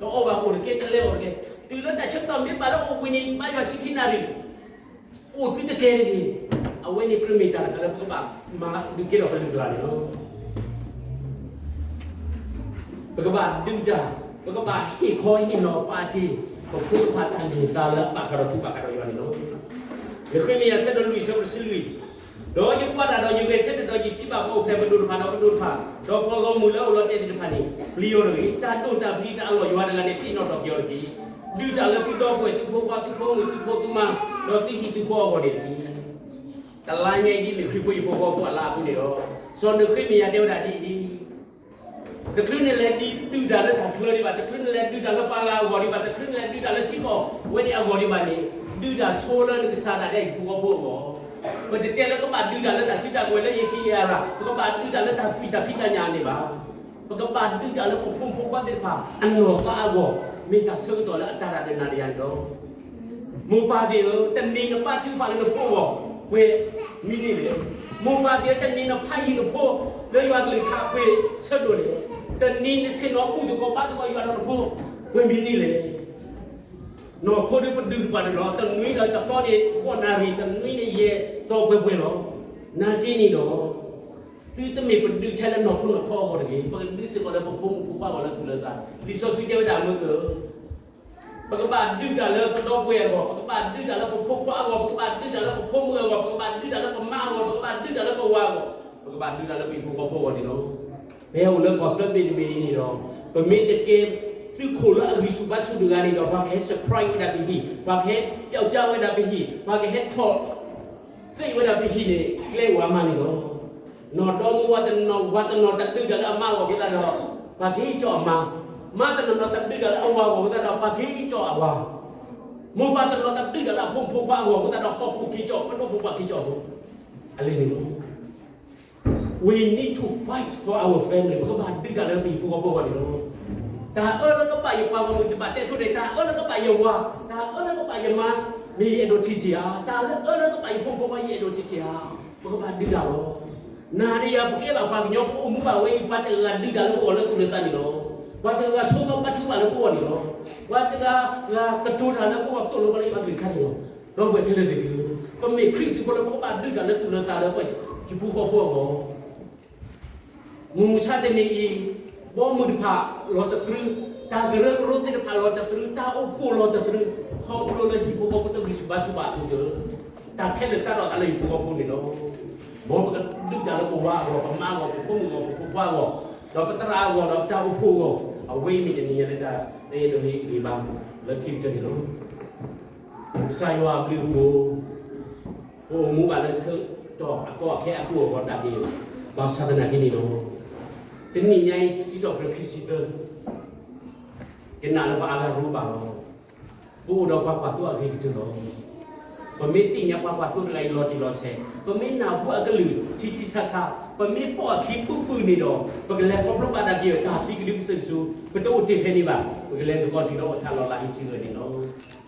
တအီၣ်ဘၣ်အိၣ်တကဲ တလဲၤအိၣ်တကဲ, တုၤလၢတၢ်ဆၢကတီၢ်မ့ၢ်ဘၣ်လၢအိၣ်ဘှံးနံၤ ဘါယွၤဆံခံနၣ်ရံၣ် အိၣ်သုတကဲတဂ့ၤ, အဝဲန့ၣ်ကြၢးမ့ၢ်တၢ်တခါလၢပကဘၣ်မၤဒုးကဲထီၣ်ပလုၢ်ပလၢ်န့ၣ်လီၤ. ပကဘၣ်ဒုးတၢ်, ပကဘၣ်ဟ့ၣ်ခီဟ့ၣ်နီၤပာ်တ့ၢ် ပဖိသ့ၣ်တဖၣ်တၢ်န့ၢ်သါလၢအဘၣ်ဃးဒီးထူဘၣ်ဃးဒီးယွၤန့ၣ်လီၤ. နဃ့မယၤဆၢဒိၣ်လွံၢ် ဆၢဖိတဆံလွံၢ်, ဒီးယကွၢ်တၢ်ဒီးယဂဲၤဆၢထၢၣ်ဒီးယစံးဘၣ်ပှၤအိၣ်ဖျဲၣ်ပဒိၣ်တဖၣ်ဒီးပဒိၣ်တဖၣ်, ဒီးပှၤဂီၢ်မုၢ်လၢအအိၣ်လီၤတဲာ်သ့ၣ်တဖၣ်န့ၣ်, ပျံၤအီၤတဂ့ၤ, တၢ်ဒိၣ်တၢ်ပျံၤတၢ်အလီၢ်ယွၤတဂၤန့ၣ် သ့ၣ်နီၣ်ထီၣ်က့ၤအီၤတက့ၢ်. ဒုးတၢ်လၢသုဒီပုၢ်ဝဲၢ် သုဖိခွါ သုဖိမုၣ် သုဖိသုမါ, ဒီးသုဟံၣ်သုဃီအဂီၢ်န့ၣ်တက့ၢ်. တလါညါအံၤဒ်မ့ၢ်ခရံာ်ဖိဟံၣ်ဖိဃီဖိအလါအပူၤန့ၣ်ဒီး, စီၤနဃ့မယၤတဲဝဲဒၣ်ဒ်အံၤ, တချုးနလဲၤဒုးတၢ်လၢတၢ်ချၢဒံးဘၣ်, တချုးနလဲၤဒုးတၢ်လၢပှၤဂၤအဂီၢ်ဒံးဘၣ်, တချုးနလဲၤဒုးတၢ်လၢထံကီၢ်ဝဲန့ၣ်အဂီၢ်ဒံးဘၣ်န့ၣ်, ဒုးတၢ်ဆိလၢနကစၢ်ဒၣ်ဒဲဟံၣ်ဖိဃီဖိအဂီၢ်. ပတတဲလၢကဘၣ်ဒုးတၢ်လၢတၢ်စုတၢ်ကဝဲၤလၢအ့ၣ်ကံအ့ၣ်ရၤ, ပကဘၣ်ဒုးတၢ်လၢတၢ်သွံၣ်တၢ်ဖံးတၢ်ညၣ်န့ၣ်ဘၣ်. ပကဘၣ်ဒုးတၢ်လၢပဖိမုၣ်ဖိခွါသ့ၣ်တဖၣ် အနီၢ်သးအဂီၢ်, မ့ၢ်တၢ်ဆၢကတီၢ်လၢအတၢ်ရၤဒီးနၤဒီးယၤန့ၣ်လီၤ. မိၢ်ပၢ်သ့ၣ်ဧၢ, တနံၤနပာ်ထုကဖၣ်လၢနဖိအဂီၢ်, ပှဲၤမံၤနံၤလဲၣ်. မိၢ်ပၢ်သ့ၣ်ဧၢ, တနံၤနဖးယံၤနဖိလၢယွၤကလုၢ်ကထါ ပှဲၤဆၢဒိၣ်လဲၣ်. တနံၤနဆ့ၣ်နီၤဘူၣ်သကိးဘါသကိးယွၤဒီးနဖိ, ပှဲၤမံၤနံၤလဲၣ်. နီၢ်ခိဒုးပဒုးတပှၤတနီၤ, တနွံဒီးတသီန့ၣ် ဃိးနၣ်ရံၣ်, တနွံန့ၣ်ယဲၢ်သီပှဲၤပှဲၤလီၤ. နာ်က့န့ၣ်ဒီး သုတမ့ၢ်ပဒုးထဲလၢနီၢ်ခိနီၢ်ခီအဂီၢ်တဂ့ၤ, ပကဒုးစ့ၢ်ကီးလၢပဖိမုၣ်ဖိခွါအဂီၢ်လၢသူၣ်လၢသး. လံာ်စီဆှံတဲဝဲဒၣ်မ့ၢ်က ပကဘၣ်ဒုးတၢ်လၢပဒီပုၢ်ဝဲၢ်အဂီၢ်, ပကဘၣ်ဒုးတၢ်လၢပဖိခွါအဂီၢ်, ပကဘၣ်ဒုးတၢ်လၢပဖိမုၣ်အဂီၢ်, ပကဘၣ်ဒုးတၢ်လၢပမါအဂီၢ်, ပကဘၣ်ဒုးတၢ်လၢပဝၤအဂီၢ်, ပကဘၣ်ဒုးတၢ်လၢပဟံၣ်ဖိဃီဖိအဂီၢ်န့ၣ်လီၤ. ပဟဲအိၣ်လၢကီၢ်သၢဘ့ၣ်တဘ့ၣ်အံၤန့ၣ်ဒီး, ပမ့ၢ်တကဲသုးခိၣ်လၢအဂံၢ်ဆူၣ်ဘါဆူၣ်တဂၤန့ၣ်ဒီး ပှၤကဟဲ surprise ဝဲဒၣ်ပဟံၣ်, ပှၤကဟဲပျောက်ကျားဝဲဒၣ်ပဟံၣ်, ပှၤကဟဲထီၣ်သ့ၣ်ဝဲဒၣ်ပဟံၣ်န့ၣ် ကျဲဝၤမးန့ၣ်လီၤ. နီၢ်ဒီမါဝၤတနီၤ, ဝၤတနီၤတဒုးတၢ်လၢအမါအဂီၢ်အဃိသတးဒီး ပှၤကဟ့ၣ်ကၠီအမါ, မါတနီၤနီၤတဒုးတၢ်လၢအဝၤအဂီၢ်အဃိသတးဒီး ပှၤကဟ့ၣ်ကၠီအဝၤ, မိၢ်ပၢ်တနီၤတဒုးတၢ်လၢအဖိမုၣ်ဖိခွါအဂီၢ်အဃိသတးဒီး ဟီၣ်ခိၣ်က့ၤကၠီ ပဒိၣ်ဖိပှၢ်က့ၤကၠီဖိ, အလဲၤန့ၣ်လီၤ. We need to fight for our family. ပကဘၣ်ဒုးတၢ်လၢပဟံၣ်ဖိဃီဖိအဂီၢ်န့ၣ်လီၤ. တၢ်အၢလၢကဘၣ်ယပှၤဂီၢ်မုၢ် ယဘၣ်တဲဆိဒၣ်, တၢ်အၢလၢကဘၣ်ယဝၤ, တၢ်အၢလၢကဘၣ်ယမါ, မ့ၢ်ယအဲၣ်ဒိးထံၣ်ဆံးဧါ, တၢ်လၢအၢလၢကဘၣ်ယဖိမုၣ်ဖိခွါ ယအဲၣ်ဒိးထံၣ်ဆံးဧါ, ပကဘၣ်ဒုးတၢ်လီၤ. နၤဒီးယၤပကဲဘၣ်ပှၤကညီ ပအိၣ်မူဘၣ်ဝဲအံၤ ပှၤတဂၤဒုးတၢ်လၢပဂီၢ်လၢသူၣ်လၢသးန့ၣ်လီၤ. ပှၤတဂၤဆိကမိၣ်ဘါထုကဖၣ်လၢပဂီၢ်န့ၣ်လီၤ. ပှၤတဂၤဂၤကတိၤတၢ်လၢပဂီၢ် သိၣ်လိပှၤလၢယွၤကလုၢ်ကထါန့ၣ်လီၤ. ဒီပုၢ်ဝဲၢ်ခဲလၢာ်သ့ၣ်ဧၢ, ပမ့ၢ်ခရံာ်ဖိလၢပကဘၣ်ဒုးတၢ်လၢသူၣ်လၢသးလၢပဟံၣ်ဖိဃီဖိအဂီၢ် မုၢ်မဆါတနံၤအံၤ, ဘီမုၢ်တဖၣ်လီၤတသြု, တၢ်ကရၢကရိသ့ၣ်တဖၣ်လီၤတသြု, တၢ်အိၣ်ဖှိၣ်လီၤတသြု, ခီဖျိလၢဟံၣ်ဖိဃီဖိတဂံၢ်ဆူၣ်ဘါဆူၣ်ဘၣ်အသိးဒီး, တၢ်ခဲလၢာ်စးထီၣ်သးလၢဟံၣ်ဖိဃီဖိန့ၣ်လီၤ. မ်ပကဒုးတၢ်လၢပဝၤအဂီၢ်, ပမါအဂီၢ်, ပဖိမုၣ်အဂီၢ်, ပဖိခွါအဂီၢ်, ဒီးပသရၣ်အဂီၢ်, ဒီးပတၢ်အိၣ်ဖှိၣ်အဂီၢ်, အဝဲအံၤမ့ၢ်တနံၤညါလၢတၢ်လၢယအဲၣ်ဒိးဟ့ၣ်ဂံၢ်ဘါလၢခံကတၢၢ်န့ၣ်လီၤ. ကစၢ်ယွၤအဘျုးအဖှိၣ် ပအိၣ်မူဘၣ်လၢဆၢကတီၢ်အကီအခဲအပူၤအဂီၢ်ဒၣ်က့ၤ, ဘၣ်ဆၣ်သနာ်က့န့ၣ်ဒီး, တနံၤညါအံၤ စံးထီၣ်ပတြၢၤခံဆံသၢ, ယနာ်လၢပှၤအါဂၤရိဘၣ်လီၤ. ပအိၣ်ဒီးပှၤကွၢ်သိအဂ့ၤကတၢၢ်လီၤ. ပမ့ၢ်သ့ၣ်ညါပှၤကွၢ်သိတဂၤအံၤလီၤတံၢ်လီၤဆဲး, ပမ့ၢ်နၢ်ဟူအကလုၢ်ထံထံဆးဆး, ပမ့ၢ်ပိာ်အခံပုၢ်ပုၢ်န့ၣ်ဒီး, ပကလဲၤခီဖျိဘၣ်ဒၣ်က့ၤတၢ်သံကဒုကစၢၢ်ကဆူ, ပတအိၣ်တ့ၢ်ဖဲန့ၣ်ဘၣ်, ပကလဲၤသကိးတုၤလၢအီၣ်ဆၣ်လီၤလးဟံၣ်ထံဂၢၢ်န့ၣ်လီၤ.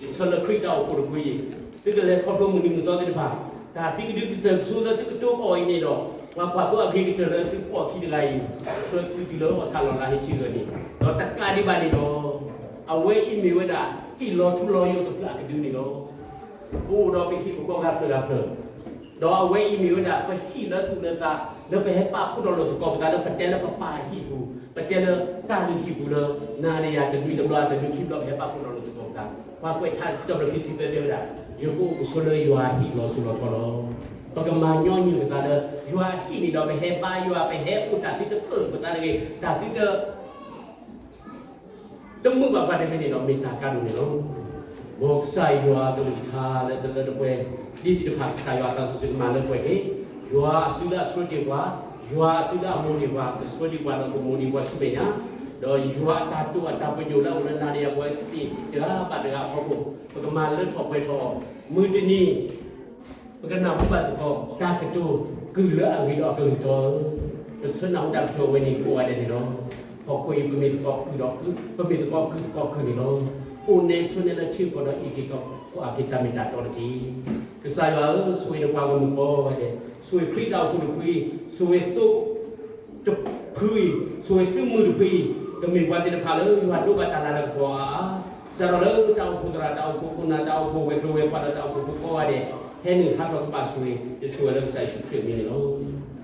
ယဆၢလၢခရံာ်တၢ်အိၣ်ဖှိၣ်တဖုအံၤ, သုကလဲၤခီဖျိမုၢ်နံၤမုၢ်သီသ့ၣ်တဖၣ်, တၢ်သံကဒုကစၢၢ်ကဆူလၢသုကတိၤကီၢ်အံၤန့ၣ်ဒီး ပှၤကွၢ်သိအဂ့ၤကတၢၢ်လၢသုပိာ်အခံတဂၤအံၤ, ဆှၢသုတုၤလၢအီၣ်ဆၣ်လီၤလးဟ့ထံဂၢၢ်န့ၣ်, ဒီးတကးဒံးဘၣ်န့ၣ်ဒီး, အဝဲအံၤမ့ၢ်ဝဲဒၣ် ဟံၣ်လီၤထူလီၤယိာ်တဖျၢၣ်အကဒုန့ၣ်လီၤ. ပအိၣ်ဒီးပဟံၣ်ပဃီဂၤဖျၢၣ်ဂၤဖျၢၣ်, ဒီးအဝဲအံၤမ့ၢ်ဝဲဒၣ် ပဟံၣ်လၢသူၣ်လၢသး လၢပဟဲပာ်ဖှိၣ်ထီၣ်လိာ်သကိးပသးလၢပတဲလၢပပၢ်ဟံၣ်ပူၤ, ပတဲလၢတၢ်လုၢ်ဟံၣ်ပူၤလၢ နၤဒီးယၤတနွံတဘျီ တနွံခံဘျီ ပဟဲပာ်ဖှိၣ်ထီၣ်လိာ်သကိးပသး, ပှၤကွဲးထါစံးထီၣ်ပတြၢၤခံဆံသၢတဲဝဲဒၣ်, ယကအိၣ်ကဆိလၢယွၤအဟံၣ်လီၤစိၤလီၤထီလီၤ. ပကမၤညီနုၢ်ပသးလၢ ယွၤအဟံၣ်န့ၣ်ဒီး ပဟဲဘါယွၤ ပဟဲအိၣ်တၢ်သံတကၢၢ်ပသးတဂ့ၤ, တၢ်သံတ တမုာ်ဘၣ်ပှၤတဂ့ၤန့ၣ်ဒီး မ့ၢ်တၢ်ကါဒိၣ်န့ၣ်လီၤ. မ်ကစၢ်ယွၤအကလုၢ်ကထါလၢတလၢတပှဲၤ ဒ်သ့ၣ်တဖၣ် ကစၢ်ယွၤအသးစီဆှံကမၤလၢပှဲၤက့ၤ, ယွၤအစုလၢအဆှၢတ့ၢ်ပှၤ, ယွၤအစုလၢအမိၢ်တ့ၢ်ပှၤ ကဆှၢတ့ၢ်ပှၤဒီးကမိၢ်တ့ၢ်ပှၤဆူမဲာ်ညါ, ဒီးယွၤအတၢ်တိာ်အတၢ်ပညိၣ်လၢအအိၣ်လၢနၤဒီးယၤပဝဲသ့ၣ်တဂၤဘၣ်တဂၤအဖီခိၣ် ပကမၤလၢထီၣ်ပှဲၤထီၣ်အီၤ, မုၢ်တနံၤ ပကနၢ်ဟူဘၣ်သကိး တၢ်ကတိၤကုၢ်လၢအဂ့ၤဒီးအကလုၢ်တီဧၢ, ပဆၢနၢ်ဟူတၢ်ကတိၤဝဲန့ၣ်ကိးဂၤဒဲးန့ၣ်လီၤ. ဟီၣ်ခိၣ်အံၤ ပမ့ၢ်သကိးကုၢ်ဒီးကုၢ်, ပမ့ၢ်သကိးကုၢ်သကိးကုၢ်န့ၣ်လီၤ. အိၣ်နဲဆိးနဲလၢထံကီၢ်ဒီး အံးက့ၤကွၢ်က့ၤတၢ်မ့ၢ်တၢ်တီတက့ၢ်. ကစၢ်ယွၤဧၢ, ဆိၣ်ဂ့ၤနပှၤဂီၢ်မုၢ်ကိးဂၤဒဲး, ဆိၣ်ဂ့ၤခရံာ်တၢ်အိၣ်ဖှိၣ်တဖုအံၤ, ဆိၣ်ဂ့ၤသိ တဖုအံၤ, ဆိၣ်ဂ့ၤသုမုၢ်တဖုအံၤ, ကမ့ၢ်ပှၤသ့ၣ်တဖၣ်လၢယွၤဒိးဘၣ်တၢ်လၤလၢကပီၤအါအါ, စးထီၣ်လၢတၢ်အိၣ်ဖှိၣ်သရၣ်, တၢ်အိၣ်ဖှိၣ်ခိၣ်နၢ်, တၢ်အိၣ်ဖှိၣ်ဝဲၤကျိၤဝဲၤကွာ်ဒီးတၢ်အိၣ်ဖှိၣ်ဖိကိးဂၤဒဲး, ဟဲနုာ်ဟးထီၣ်ကဘၣ်ဆိၣ်ဂ့ၤ, ယဆိၣ်ဂ့ၤလၢကစၢ်ယ့ၣ်ၡူးခရံာ်အမံၤန့ၣ်လီၤ.